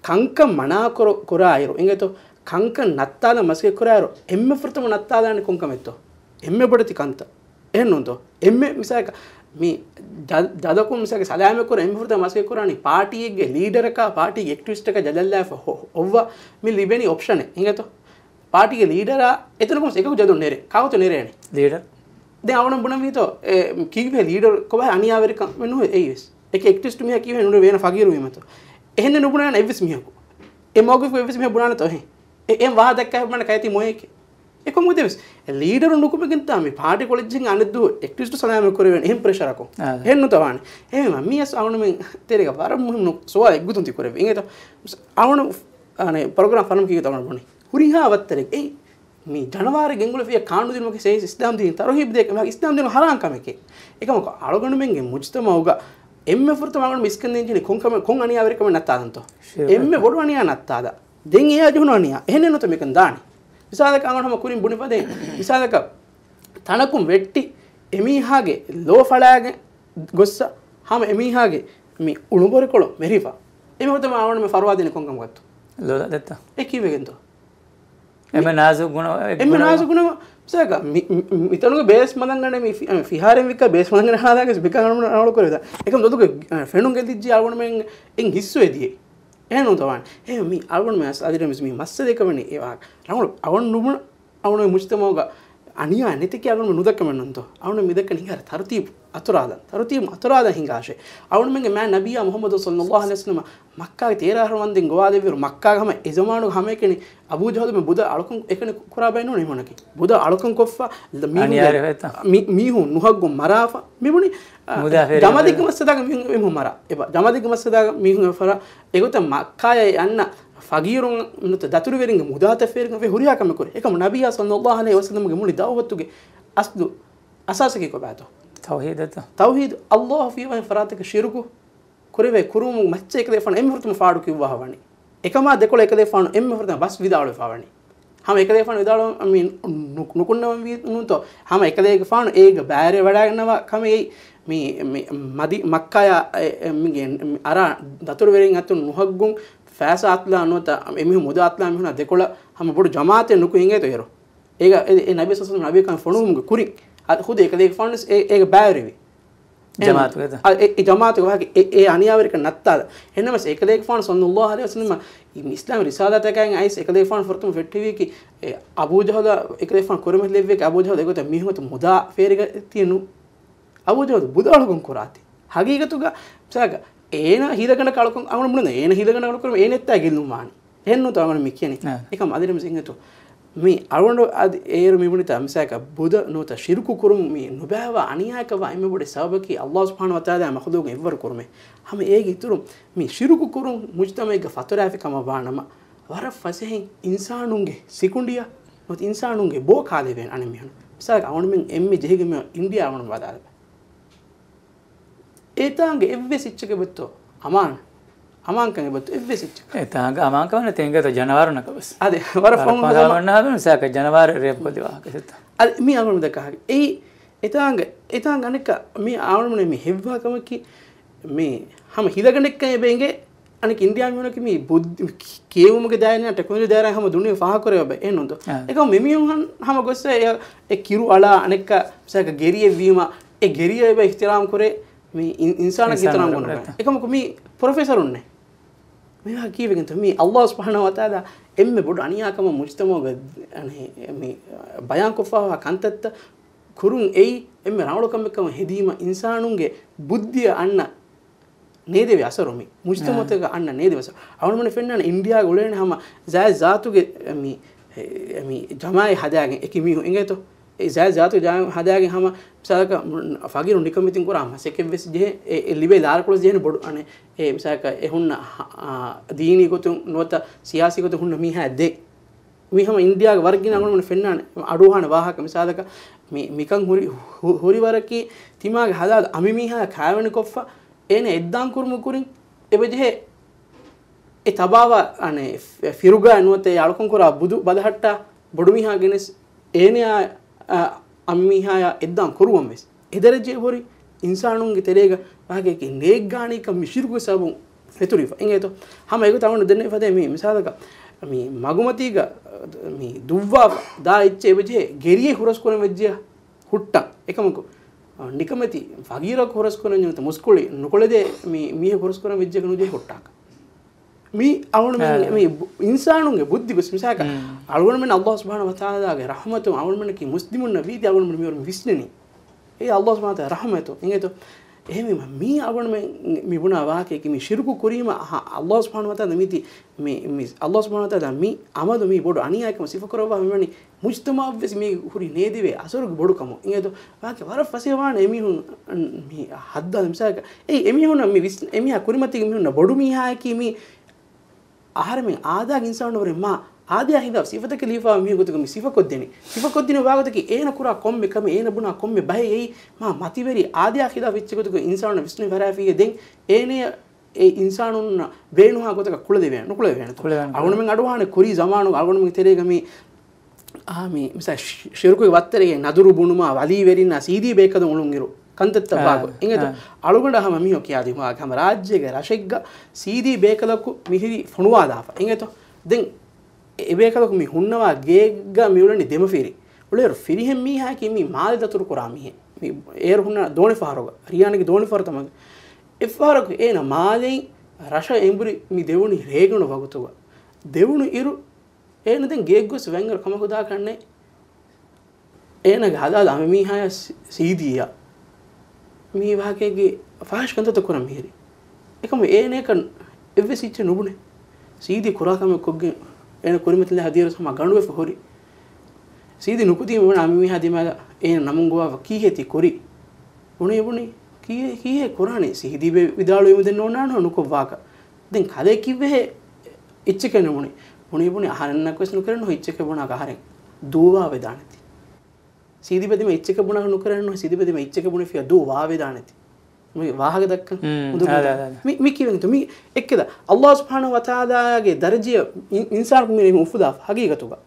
ކަންކަން މަނާ ކުރ-، ކުރާއިރު، އިނގޭތޯ؟ ކަންކަން ނައްތާލަން މަސައްކަތް ކުރާއިރު، އެންމެ ފުރަތަމަ ނައްތާލާނެ ކޮން ކަމެއްތޯ؟ އެންމެ ބޮޑެތި ކަންތައް. އެހެންނޫންތޯ؟ އެންމެ މިސާލަކަށް މި ޖަ-، ޖަލަކުން މިސާލަކަށް ސަލާމަތް ކުރަން އެންމެ ފުރަތަމަ މަސައްކަތް ކުރާނީ ޕާޓީއެއްގެ ލީޑަރަކާ، ޕާޓީގެ އެކްޓިވިސްޓަކާ ޖަލަށްލާފަ ހޮ-، އޮއްވާ މި ލިބެނީ އޮޕްޝަނެއް. އިނގޭތޯ؟ ޕާޓީގެ ލީޑަރާ އެތަނަކުން އެކަކު ޖަލުން ނެރޭ. ކާކުތޯ ނެރޭނެ؟ ލީޑަރ. ދެން އަޅުގަނޑު ބުނަންވީތޯ، އެ، ކީއްވެ ލީޑަރ ކޮބާ އަނިޔާވެރިކަން ނުހޭ އެއީވެސް. އެކެއް އެކްޓިވިސްޓް މީހާ ކީއްވެ ނުރޭ ވޭނަ ފަގީރުވީމަތޯ. އެހެންނެއް ނުބުނާނެ އެއްވެސް މީހަކު. އެ މައުގިފު އެއްވެސް މީހާ ބުނާނެތޯ އެހެން. އެ، އެ ވާހަކަ ދައްކާ ބުނާނެ ކައިތި މޮޔަކެއް. އެކަމުގަ ދެވެސް ލީޑަރު ނުކުމެގެންތާ މި ޕާޓީ ކޮޅެއްޖެހިން އަނެއްދުވަ އެކްޓިވިސްޓު ސަލާމަތް ކުރެވޭނެ އެހެން ޕްރެޝަރަކު. އާ. އެހެން ނުތަވާނެ. އެހެންވީމަ މިޔަސް އަޅުގަނޑުމެން ތެރޭގަ ވަރަށް މުހިންމު ސުވާލެއް އެއްގޮތުން ތި ކުރެވި. އިނގޭތޯ؟ އަޅުގަނޑު އަނެ، ޕްރޮގްރާމް ފަނަމަ ކީގެ ތަވަނަ ބުނި. ހުރިހާ ވައްތަރެއް އެއީ މި ޖަނަވާރެއް ގެންގުޅެފިޔާ ކާނޫނު ދިނުމަކީ ސޭ އިސްލާމް ދީން ތަރުހީބް ދޭ، އިސްލާމް ދީނު ހަރާން ކަމެކޭ. އެކަމަކު އަޅުގަނޑުމެންގެ މުޖްތަމަޢުގަ އެންމެ ފުރަތަމަ އަޅުގަނޑު މިސްކިން ދޭން ޖެހެނީ ކޮން ކަމެއް، ކޮން އަނިޔާވެރިކަމެއް ނައްތާލަންތޯ؟ ޝިރުކަށް. އެންމެ ބޮޑު އަނިޔާ ނައްތާލާ. ދެން އެއާ ޖެހުނު އަނިޔާ. އެހެނެއް ނުތަ މިކަން ދާނީ. މިސާލަކަށް އަޅުގަނޑު ހަމަ ކުރިން ބުނިފަދައިން. މިސާލަކަށް ތަނަކުން ވެއްޓި އެމީހާގެ ލޯ ފަޅާގެން ގޮއްސަ ހަމަ އެމީހާގެ މި އުޅުނބޮރިކޮޅު މެރިފަ. އެމީހުން ތަމަ އަޅުގަނޑު މި ފަރުވާ ދޭނީ ކޮން ކަމަކަށްތޯ؟ ލޯ ދައްތަ. އެ ކީއްވެގެންތޯ؟ އެންމެ ނާޒުކު ގުނަ، އެންމެ ނާޒުކު ގުނަ، މިސާލަކަށް މި، މި، މި، މިތަނުގެ ބޭސް މަލަނގަނޑެ މި ފި-، ފިހާރެއް ވިއްކާ ބޭސް މަލަނގަނޑެ ހާލާގެ ބިކަން އަޅުގަނޑު އަޅު ކުރެވިދާ. އެކަމް ދޮދުގެ، އަ، ފެނުން ގެއްލިއްޖެ އަޅުގަނޑުމެން އިން ހިއްސުވެދިޔަ. އެހެން ނުތަވާނެ. އެ މި އަޅުގަނޑުމެން އަސް އަދިރަ މި މައްސަލަ ދެކެވެނީ އެ ވާހަކަ. ރަނގަޅު އަވަން ނުބުނަ، އަޅުގަނޑު މުޖްތަމަޢުގަ އަނިޔާ ނެތިކި އަޅުގަނޑު ނުދައްކަމެއް ނޫންތޯ. އަޅުގަނޑު މި ދައްކަނީ ހިނގާރަ ތަރުތީބު އަތުރާލަން. ތަރުތީބު އަތުރާލަން ހިނގާށޭ. އަޅުގަނޑުމެންގެ މާތް ނަބިއްޔާ މުޙައްމަދު ޞައްލައްލާހު ޢަލައިހި ވަސައްލަމަ މައްކާގެ ތޭރަ އަހަރު ވަންދެން ގޮވާލެއްވިއިރު މައްކާގަ ހަމަ އެ ޒަމާނުގަ ހަމައެކަނި އަބޫ ޖަހަލު މި ބުދަ އަޅުކަން އެކަނި ކުރާ ބައެއް ނޫން މީހުންނަކީ. ބުދަ އަޅުކަން ކޮށްފަ، މީހުން، އަނިޔާރެވޭތަ؟ މި-، މީހުން ނުހައްގުން މަރާފަ، މިބުނި، އަ، މުދާ ފޭރިގަ ޖަމަލެއްގެ މައްސަލައިގަ މީހުން، މީހުން މަރާ. އެބަ، ޖަމަލެއްގެ މައްސަލައިގަ މީހުން ފަރާ. އެގޮތަށް މައްކާޔަށް އަންނަ ފަގީރުން ނުތަ ދަތުރުވެރިންގެ މުދާތައް ފޭރިގަ ހުރިހާ ކަމެއް ކުރި. އެކަމު ނަބިއްޔާ ޞައްލައްލާހު ޢަލައިހި ވަސައްލަމްގެ މުޅި ދަޢުވަތުގެ އަސްލު އަސާސަކީ ކޮބާތޯ؟ ތައުޙީދަތަ؟ ތައުޙީދު، ﷲ ފިޔަވަހި ފަރާތަކަށް ޝިރުކު ކުރެވޭ ކުރުމުން މައްޗަށް އެކަލޭފާނު އެންމެ ފުރަތަމަ ފާޑު ކިއުއްވާފަ ވަނީ. އެކަމާ ދެކޮޅަށް އެކަލޭފާނު އެންމެ ފުރަތަމަ ބަސް ވިދާޅުވެފަ ވަނީ. ހަމަ އެކަލޭފާނު ވިދާޅުވަނީ ނު-، ނުކުންނަވަން ވީ ނޫންތޯ؟ ހަމަ އެކަލޭގެފާނު އޭގެ ބައިވެރިވެވަޑައިގަންނަވާ ކަމެއް އެއީ މި، މި މަދި-، މައްކާޔާ އެ، އެ، މިގެ އަރާ ދަތުރުވެރިން އަތުން ނުހައްގުން ފައިސާ އަތުލާ ނުވަތަ އެމީހުން މުދާ އަތުލާ މީހުނާ ދެކޮޅަށް ހަމަ ބޮޑު ޖަމާއަތެއް ނުކުތް އިނގޭތޯ އޭރު. އޭގަ އެ، އެ ނަބީ ޞައްލައްލާހު ޢަލައިހި ވަސައްލަމް ނަބީކަން ފޮނުވުމުގެ ކުރިން އަ، ޚުދު އެކަލޭގެފާނު ވެސް އޭ، އޭގަ ބައިވެރިވި. ޖަމާއަތުގެ އަ، އެ، އެ ޖަމާއަތުގެ ވާހަކަ އެ، އެ އަނިޔާވެރިކަން ނައްތާލަ. އެހެންނަމަވެސް އެކަލޭގެފާނު ޞައްލައްލާހު ޢަލައިހި ވަސައްލަމަ މި އިސްލާމީ ރިސާލާތަކާއިން އައިސް އެކަލޭގެފާނު ފުރަތަމަ ފެއްޓެވީކީ އެ އަބޫ ޖަހަލަށް އެކަލޭގެފާނު ކުރިމަތިލެއްވިޔަކީ އަބޫ ޖަހަލު އެގޮތަށް މީހުން އަތު މުދާ ފޭރިގަތީ ނޫ. އަބޫ ޖަހަލު ބުދަ އަޅުކަން ކުރާތީ. ހަގީގަތުގަ މިސާލަކަށް އޭނަ ހީލަގަނޑަކަށް އަޅުކަން އަޅުގަނޑު ބުނަން އޭނަ ހީލަގަނޑަކަށް އަޅުކަން އޭނަ އެއްތާ ގެއްލުން ވާނެ. އެހެންނޫންތޯ އަޅުގަނޑު މި ކިޔަނީ. އާ. އެކަމް އަދި މިސް އިނގޭތޯ. މި އަޅުގަނޑު އަދި އޭރު މި ބުނިތާ މިސާލަކަށް ބުދަ ނުވަތަ ޝިރުކު ކުރުން މި ނުބައިވާ އަނިޔާއަކަށް ވާ އެންމެ ބޮޑު ސަބަބަކީ ﷲ ސުބްޙާނަހޫ ވަތަޢާލާ މަޚްލޫޤު އެއްވަރު ކުރުމޭ. ހަމަ އޭގެ އިތުރުން މި ޝިރުކު ކުރުން މުޖްތަމަޢެއްގަ ފަތުރާފި ކަމަށް ވާނަމަ، ވަރަށް ފަސޭހައިން އިންސާނުންގެ ސިކުނޑިއަށް ނުވަތަ އިންސާނުންގެ ބޯ ކާލެވޭނެ އަނެއް މީހުން. މިސާލަކަށް އަޅުގަނޑުމެން އެންމެ ޖެހިގެން މި އިންޑިއާ އަޅުގަނޑު ބަލާލަބަ. އެތާނގެ އެއްވެސް އެއްޗެކެއް ވެއްތޯ އަމާން. އަމާންކަން އެބަތު އެއްވެސް އެއްޗެއް. އެތާނގަ އަމާންކަމެއް ނެތޭ އިނގޭތޯ ޖަނަވާރުންނަކަށް ވެސް. އަދި ވަރަށް ފަހުން ހަމަ އަމާން ސާކަ ޖަނަވާރެއް ރޭޕް ކޮށްލި ވާހަކަ ސިއްތަ. އަދި މި އަމަން ދަކާ ހަގި. އެއީ އެތާނގަ، އެތާނގަ އަނެއްކާ މި އަޅުގަނޑުމެން މި ހެއްވާ ކަމަކީ މި ހަމަ ހިލަގަނޑެއްކަން އެބަ އެނގޭ. އަނެއް އިންޑިއާ މީހުނަކީ މި ބުއްދި، ކި-، ކިޔެވުމުގެ ދާއިރާ، ޓެކްނޮލޮޖީ ދާއިރާ ހަމަ ދުނިޔެ ފާހަގަކުރެވޭ އެއްނުންތޯ؟ އާ. އެކަމު މި މީހުން ހަމަ ގޮއްސަ އެ، އެ ކިރު އަޅާ އަނެއްކާ މިސާލަކަށް ގެރިއެއް ވީމަ، އެ ގެރިއަށް އެބަ އިޙްތިރާމް ކުރޭ މި އިން-، އިންސާނަށް އިންސާނުން އިޙްތިރާމް ކުރޭ. ކުރާ. އެކަމަކު މި ޕްރޮފެސަރުންނޭ. މި ކީއްވެގެންތޯ؟ މި ﷲ ސުބްޙާނަހޫ ވަތަޢާލާ އެންމެ ބޮޑު އަނިޔާކަމަށް މުޖްތަމަޢުގަ އަނެ-، މި ބަޔާންކޮށްފަވާ ކަންތައްތައް ކުރުން އެއީ އެންމެ ރަނގަޅު ކަމެއްކަމަށް ހެދީމަ އިންސާނުންގެ ބުއްދިއަށް އަންނަ ނޭދެވޭ އަސަރު މި. މުޖްތަމަޢުތަކަށް އަންނަ ނޭދެވޭ އަސަރު. އަޅުގަނޑުމެން ފެންނާނެ އިންޑިއާގަ އުޅޭނެ ހަމަ ޒާތް ޒާތުގެ މި، މި ޖަމާއެއް ހަދާގެން އެކި މީހުން އިނގޭތޯ. އެ ޒާތް ޒާތުގެ ޖަމާއެއް ހަދާގެން ހަމަ މިސާލަކަށް ފަގީރު ނިކަމެތިން ކުރާ މަސައްކަތްވެސް ޖެހޭ. އެ، އެ ލިބޭ ލާރަކޮޅުވެސް ޖެހޭނެ ބޮޑު އަނެ، އެ މިސާލަކަށް އެ ހުންނަ ހ-، އާ، ދީނީ ގޮތުން ނުވަތަ ސިޔާސީ ގޮތުން ހުންނަ މީހާ ދޭ. މި ހަމަ އިންޑިއާގެ ވަރަށް ގިނަ އަޅުގަނޑުމެން ފެންނާނެ އަޑުއަހާނެ ވާހަކަ. މިސާލަކަށް މި، މިކަން ހުރި، ހު-، ހުރި ވަރަކީ ތިމާގެ ހަލާލު އަނބިމީހާ ކާވެނިކޮށްފަ އޭނަ އެއްދާން ކުރުމުގެ ކުރިން އެބަޖެހޭ އެ ތަބާވާ އަނެ ފި-، ފިރުގާ ނުވަތަ އެ އަޅުކަން ކުރާ ބުދު ބަލަހައްޓާ ބޮޑުމީހާ ގެނެސް އޭނަޔާ، އަ، އަނބިމީހާޔާ އެއްދާން ކުރުވަން ވެސް. އެ ދަރަޖައެއް ހުރި އިންސާނުންގެ ތެރޭގަ ވާގެކި ނޭއްގާނީކަން މި ޝިރުކުގެ ސަބަބުން ފެތުރިފަ އިނގޭތޯ. ހަމަ އެގޮތަށް އަޅުގަނޑު ދެންނެވި ފަދަ މި މިސާލަކަށް މި މަގުމަތީގަ މި ދުއްވާފަ ދާ އެއްޗެއް އެބަޖެހޭ ގެރިއެއް ހުރަސްކުރަން ވެއްޖެޔާ ހުއްޓަން. އެކަމަކު، އަ، ނިކަމެތި ފަގީރަކު ހުރަސްކުރަން ނުވަތަ މުސްކުޅި ނުކުޅެދޭ މި މީހަކު ހުރަސްކުރަން ވެއްޖެކަ ނުޖެހޭ ހުއްޓާކަށް. މި އަޅުގަނޑުމެން އާ. މި ބު-، އިންސާނުންގެ ބުއްދި ގޮސް މިސާލަކަށް މް. އަޅުގަނޑުމެން ﷲ ސުބްޙާނަހޫ ވަތަޢާލާގެ ރަޙްމަތުން އަޅުގަނޑުމެންނަކީ މުސްލިމުންނަށް ވީތީ އަޅުގަނޑުމެން މިވަރު ވިސްނެނީ. އެއީ ﷲ ސުބްޙާނަހޫ ވަތަޢާލާ ރަޙްމަތު އިނގޭތޯ. އެހެންވީމަ މީ އަޅުގަނޑުމެން މި ބުނާ ވާހަކައަކީ މި ޝިރުކު ކުރީމަ އަ-، ﷲ ސުބްޙާނަހޫ ވަތަޢާލާ މީތި މި، މި ﷲ ސުބްޙާނަހޫ ވަތަޢާލާ މި އަމަލު މީ ބޮޑު އަނިޔާއެއްކަމަށް ސިފަކުރައްވާ މިވަނީ މުޖްތަމަޢަށްވެސް މީ ހުރި ނޭދެވޭ އަސަރުގެ ބޮޑުކަމުން. އިނގޭތޯ ވާހަކަ ވަރަށް ފަސޭހަވާނެ އެމީހުން މި ހައްދާ މިސާލަކަށް. އެއީ އެމީހުންނަށް މި ވިސް-، އެމީހާ ކުރިމަތީގެ މީހުންނަށް ބޮޑު މީހާއަކީ މީ އަހަރެމެން އާދާގެ އިންސާނުން ވުރެ މާ އާދަޔާ ހިނދާ ސިފަތަކެއް ލިޔެފައިވާ މީހެއް ގޮތުގަ މި ސިފަކޮށްދެނީ. ސިފަކޮށްދިނުމުގެ ވާގޮތަކީ އޭނަ ކުރާ ކޮންމެ ކަމެއް އޭނަ ބުނާ ކޮންމެ ބަހެއް އެއީ މާ މަތިވެރި އާދަޔާ ހިލާފު އެއްޗެއް ގޮތުގަ އިންސާނުންނަށް ވިސްނިފަރާފީގެ ދެން އޭނަޔަށް އެ އިންސާނުންނަށް ބޭނުންހާ ގޮތަކަށް ކުޅެދެވޭނެ، ނުކުޅެދެވޭނެތޯ. ކުޅެދެވޭނެ. އަޅުގަނޑުމެން އަޑުއަހާނެ ކުރީ ޒަމާނުގަ އަޅުގަނޑުމެންގެ ތެރޭގަ މި، އާ، މި، މިސާ ޝި-، ޝިރުކުގެ ވައްތަރެއް ނަދުރު ބުނުމާ، ވަލީ ވެރިންނާ ސީދީ ބޭކަލުން އުޅުންއިރު ކަންތައްތައް އާ، ވާގޮތް. އިނގޭތޯ؟ އާ. އަޅުގަނޑަށް ހަމަ މީހުން ކިޔާދިނުމާ ހަމަ ރާއްޖޭގެ ރަށެއްގަ ސީދީ ބޭކަލަކު މިހިރީ ފޮނުވާލާފަ. އިނގޭތޯ؟ ދެން އެ ބޭކަލަކު މި ހުންނަވާ ގޭގަ މި އުޅެނީ ދެމަފިރި. އުޅޭއިރު ފިރިހެން މީހާއަކީ މި މާލެ ދަތުރު ކުރާ މީހެއް. މި އޭރު ހުންނަ ދޯނި ފަހަރުގަ، ރިޔާނީގެ ދޯނި ފަހަރު ތަމަގެ. އެއްފަހަރަކު އޭނަ މާލެއިން ރަށަށް އެނބުރި މި ދެވުނީ ރޭގަނޑު ވަގުތުގަ. ދެވުނު އިރު އޭނަ ދެން ގެއަށް ގޮސް ވެންގަރ ކަމަކު ދާކަށްނެ. އޭނަގެ ހަލާލު އަނބިމީހާޔާ ސީ-، ސީދީއަށް މި ވާހަކައިގެ ފާހިޝް ކަންތައްތައް ކުރަން މިހިރީ. އެކަމު އޭނައަކަށް އެއްވެސް އެއްޗެއް ނުބުނެ. ސީދީ ކުރާ ކަމެއް ކޮށްގެން އޭނަ ކުރިމަތިލާ ހަދިޔަރު ހަމަ ގަނޑުވެފަ ހުރި. ސީދީ ނުކުތީމަ އަނބިމީހާ ދިމާލަށް އޭނަ ނަމުން ގޮވާފަ ކީހޭ ތި ކުރީ؟ ބުނީ ބުނީ ކީހޭ، ކީހޭ ކުރާނީ؟ ސީދީ ބެ ވިދާޅުވީމަ ދެން ނޯންނާނެ ނުކޮށްވާކަށް. ދެން ކަލޭ ކީއްވެހޭ؟ އެއްޗެކޭ ނުބުނީ. ބުނީ ބުނީ އަހަރެންނަކުވެސް ނުކެރެން އެއްޗެކޭ ބުނާކަށް އަހަރެން ދޫވާ ވެދާނެތީ. ސީދީ ބެ ދިމާ އެއްޗެކޭ ބުނާކަށް ނުކެރެން ސީދީ ބެ ދިމާ އެއްޗެކޭ ބުނެފިޔާ ދޫވާ ވެދާނެތީ. މި ވާހަކަ ދައްކަން ހުން، އުނދަގޫ އާ، ދާ. އާ، ދާ. މި، މި ކިޔަވަންތޯ؟ މި އެއްކެދަ ﷲ ސުބްޙާނަހޫ ވަތަޢާލާގެ ދަރަޖަޔަށް އިން-، އިންސާނަކު މި އުފުލާފަ ހަގީގަތުގަ.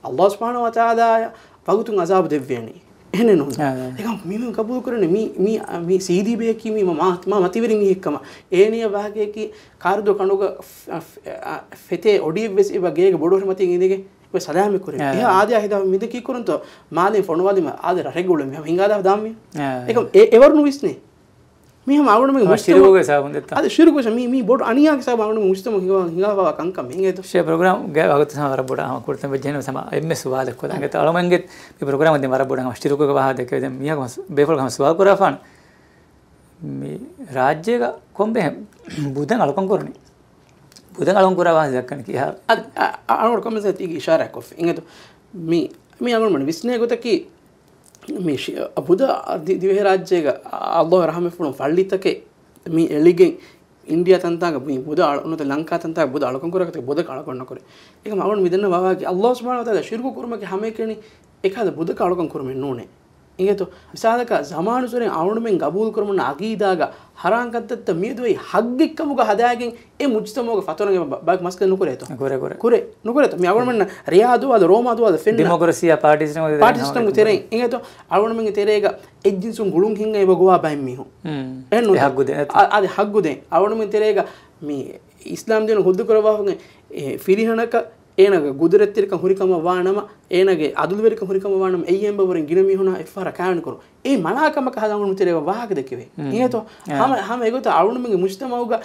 ﷲ ސުބްޙާނަހޫ ވަތަޢާލާއަށް ވަގުތުން ޢަޛާބު ދެއްވޭނީ. އެހެނެއް ނޫން. އާ، އާ. އެކަމަކު މީހުން ޤަބޫލު ކުރަނީ މީ، މީ، މީ ސީދީ ބެއަކީ މީ މާ، މާ، މާ މަތިވެރި މީހެއްކަމަށް. އޭނަޔަށް ވާހަކައަކީ ކާރުދޯ ކަނޑުގަ ފް-، ފް-، އަ، ފެތޭ އޮޑިއެއްވެސް އެބަ ގޭގެ ބޮޑު ހުރި މަތިން އިނދެގެން އެބަ ސަލާމަތް ކުރޭ. އާ. އެހާ އާދަޔާ ހިދާ މިދެ ކީއްކުރަންތޯ؟ މާލެއިން ފޮނުވާލީމަ އާދެ ރަށެއްގަ އުޅެން މީހާ ހިނގާލާފަ ދާން މީ. އާ. އެކަމް އެ-، އެވަރު ނުވިސްނޭ. މީ ހަމަ އަޅުގަނޑުމެންގެ ހަމަ މުޖްތަމަޢު ޝިރުކުގެ ސަބަބުން ދެއްތާ. އަދި ޝިރުކު މީ، މީ ބޮޑު އަނިޔާގެ ސަބަބު އަޅުގަނޑުމެން މުޖްތަމަޢު ހިނގާ، ހިނގާފަވާ ކަންކަން މި އިނގޭތޯ. ޝޭ ޕްރޮގްރާމް ގެ ވަގުތު ހަމަ ވަރަށް ބޮޑަށް ހަމަ ކުރިތަން ވެއްޖެ ހަމަ އެންމެ ސުވާލެއް ކޮށްލަން އިނގޭތޯ. އަޅުގަނޑުގެ މި ޕްރޮގްރާމް ދެން ވަރަށް ބޮޑަށް ހަމަ ޝިރުކުގެ ވާހަކަ ދެކެވި ދެން މީހަކު ބޭފުޅަކު ހަމަ ސުވާލު ކުރާފާނެ. މި ރާއްޖޭގަ ކޮންބެހެ ބުދަން އަޅުކަން ކުރަނީ؟ ބުދަން އަޅުކަން ކުރާ ވާހަކަ ދައްކަނީ ކިހާ؟ އަ-، އަ-، އަ-، އަޅުގަނޑު ކޮންމެސް ތީގެ އިޝާރާތް ކޮށްފި. އިނގޭތޯ. މި، މި އަޅުގަނޑު ވިސްނޭ ގޮތަކީ މި ޝި-، ބުދަ ދި-، ދިވެހިރާއްޖޭގަ ﷲ ރަޙްމަތްފުޅުން ފައްޅިތަކެއް މި އެޅިގެން އިންޑިއާ ތަންތާގަ މި ބުދަ އަޅު-، ނުވަތަ ލަންކާ ތަންތާގަ ބުދަ އަޅުކަން ކުރާ ގޮތަކަށް ބުދަ އަޅުކަން ނުކުރޭ. އެކަމަކު އަޅުގަނޑު މި ދަންނަ ވާހަކަ ﷲ ސުބްޙާނަހޫ ވަތަޢާލާ ޝިރުކު ކުރުމަކީ ހަމައެކަނި އެކަހަލަ ބުދަކަށް އަޅުކަން ކުރުމެއް ނޫނޭ. އިނގޭތޯ؟ މިސާލަކަށް ޒަމާނުއްސުރެ އަޅުގަނޑުމެން ގަބޫލުކުރަމުން އަގީދާގަ ހަރާން ކަންތައްތައް މިއަދު އެއީ ހައްގެއްކަމުގަ ހަދާގެން އެ މުޖްތަމަޢުގަ ފަތުރަނގެ ބަ-، ބަ-، މަސްކަން ނުކުރޭތޯ؟ ކުރޭ، ކުރޭ. ކުރޭ، ނުކުރޭތޯ؟ މި އަޅުގަނޑުމެންނަށް ރެޔާ ދުވާލު، ރޯމާ ދުވާލު ފެންނަ. ޑިމޮކްރަސީއާ ޕާޓި ސިސްޓަމް ދެން ޑިމޮކްރަސީ ތެރެއިން. އިނގޭތޯ؟ އަޅުގަނޑުމެންގެ ތެރޭގަ އެއްޖިންސުން ގުޅުން ހިންގައި އެބަ ގޮވާ ބައެއް މީހުން. އެހެން ނުތަ؟ އެ ހައްގު ދޭ އަ-، އަދި ހައްގު ދޭ. އަޅުގަނޑުމެން ތެރޭގަ މި އިސްލާމް ދީނު ހުއްދަ ކުރައްވާފަ އެ ފިރިހެނަކަށް އޭނާގެ ގުދުރަތްތެރިކަން ހުރިކަމަށް ވާނަމަ، އޭނާގެ އަދުލުވެރިކަން ހުރިކަމަށް ވާނަމަ، އެއީ އެނބަވަރެން ގިނަ މީހުންނާ އެއްފަހަރާ ކާވެނިކުރުން. އެއީ މަނާކަމަކަށް ހަދާ އަޅުގަނޑު ތެރޭގަ ވާހަކަ ދެކެވޭ. އިނގޭތޯ؟ އާ. ހަމަ، ހަމަ އެގޮތަށް އަޅުގަނޑުމެންގެ މުޖްތަމަޢުގަ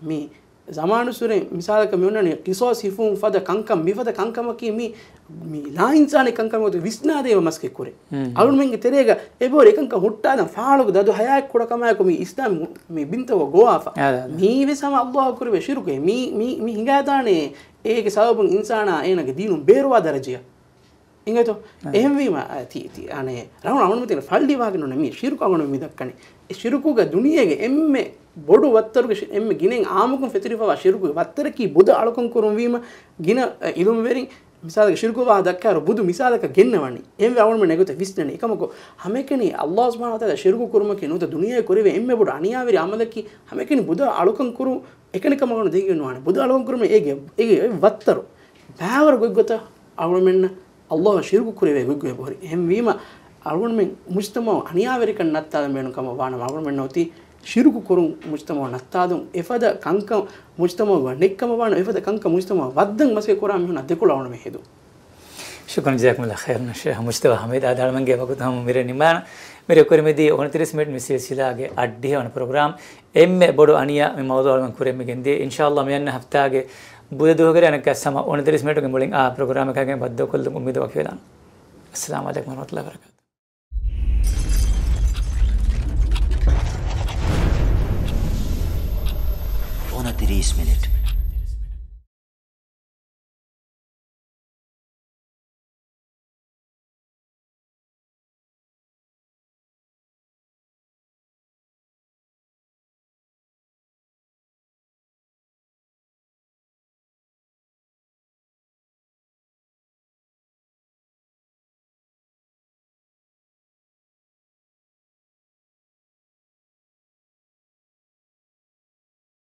މި ޒަމާނުއްސުރެ މިސާލަކަށް މި އޮންނަނީ ޤިޞާޞް ހިފުން ފަދަ ކަންކަން، މިފަދަ ކަންކަމަކީ މި، މި ލާއިންސާނީ ކަންކަމަކަށް ވިސްނާދޭ މަސައްކަތް ކުރޭ. އަޅުގަނޑުމެންގެ ތެރޭގަ އެބަހުރި އެކަންކަން ހުއްޓާލަން ފާޅުގެ ދަދު ހަޔާތް ކުޑަކަމާއެކު މި އިސްލާމް މި ބިންތަކުގަ ގޮވާފަ. އާ، އާ، އާ. މީ ވެސް ހަމަ ﷲ ކުރެވޭ ޝިރުކެއް. މީ، މީ، މީ ހިނގާދާނެ އޭގެ ސަބަބުން އިންސާނާ އޭނާގެ ދީނުން ބޭރުވާ ދަރަޖައަށް. އިނގޭތޯ؟ އާ. އެހެންވީމަ، އަ، ތި، ތި، އަނެއް، ރަހުން އަޅުގަނޑުމެން ފައްޅި ވާގެން ނޫން މީ ޝިރުކު އަޅުގަނޑު މި ދައްކަނީ. އެ ޝިރުކުގަ ދުނިޔޭގެ އެންމެ ބޮޑު ވައްތަރުގެ ޝި-، އެންމެ ގިނައިން އާއްމުކޮށް ފެތުރިފަވާ ޝިރުކުގެ ވައްތަރަކީ ބުދަ އަޅުކަން ކުރުން ވީމަ ގިނަ، އަ، އިލްމުވެރިން މިސާލަކަށް ޝިރުކު ވާހަކަ ދައްކާއިރު ބުދު މިސާލަކަށް ގެންނަވަނީ. އެންވެ އަޅުގަނޑުމެން އެގޮތަށް ވިސްނަނީ. އެކަމަކު ހަމައެކަނި ﷲ ސުބްޙާނަހޫ ވަތަޢާލާ ޝިރުކު ކުރުމަކީ ނުވަތަ ދުނިޔޭގަ ކުރެވޭ އެންމެ ބޮޑު އަނިޔާވެރި ޢަމަލަކީ ހަމައެކަނި ބުދަ އަޅުކަން ކުރުން އެކަނި ކަމަށް އަޅުގަނޑު ދެކިގެން ނުވާނެ. ބުދަ އަޅުކަން ކުރުމަށް އޭގެ، އޭގެ އެއް ވައްތަރު ބައިވަރު ގޮތްގޮތަށް އަޅުގަނޑުމެންނަށް ﷲ އަށް ޝިރުކު ކުރެވޭ ގޮތްގޮތް އެބަހުރި. އެހެންވީމަ އަޅުގަނޑުމެން މުޖްތަމަޢު އަނިޔާވެރިކަން ނައްތާލަން ބޭނުން ކަމަށް ވާނަމަ، އަޅުގަނޑުމެންނަށް އޮތީ ޝިރުކު ކުރުން މުޖްތަމަޢު ނައްތާލުން، އެފަދަ ކަންކަން މުޖްތަމަޢުގަ ނެތްކަމަށް ވާނަމަ، އެފަދަ ކަންކަން މުޖްތަމަޢު ވައްދަން މަސައްކަތް ކުރާ މީހުންނާ ދެކޮޅަށް އަޅުގަނޑުމެން ހެދުން. ޝުކުރަން، ޖަޒާކުމުﷲ ޚައިރަން ޝޭޚް މުޖްތަބާ ޙަމީދު. އާދެ، އަޅުގަނޑުމެންގެ ވަގުތު ހަމަ މިރޭ ނިމާނަން. މިރޭ ކުރިމަތީ އޮނަތިރީސް މިނިޓް މި ސިލްސިލާގެ އައްޑިހަ ވަނަ ޕްރޮގްރާމް އެންމެ ބޮޑު އަނިޔާ މި މައުޟޫޢަށް އަޅުގަނޑު ކުރިއަށް މި ގެންދިޔަ. އިންޝާﷲ މިއަންނަ ހަފްތާގެ ބުދަ ދުވަހުގެ އަނެއްކާ ހަމަ އޮނަތިރީސް މިނިޓުގެ މުޅިން އާ ޕްރޮގްރާމަކާގެން ބައްދަލުކޮށްލުން އުއްމީދު ވަކިވެލާނަން. އައްސަލާމު ޢަލައިކުމް ވަރަޙްމަތުﷲ ވަބަރަކާތުހު. އޮނަތިރީސް މިނިޓް.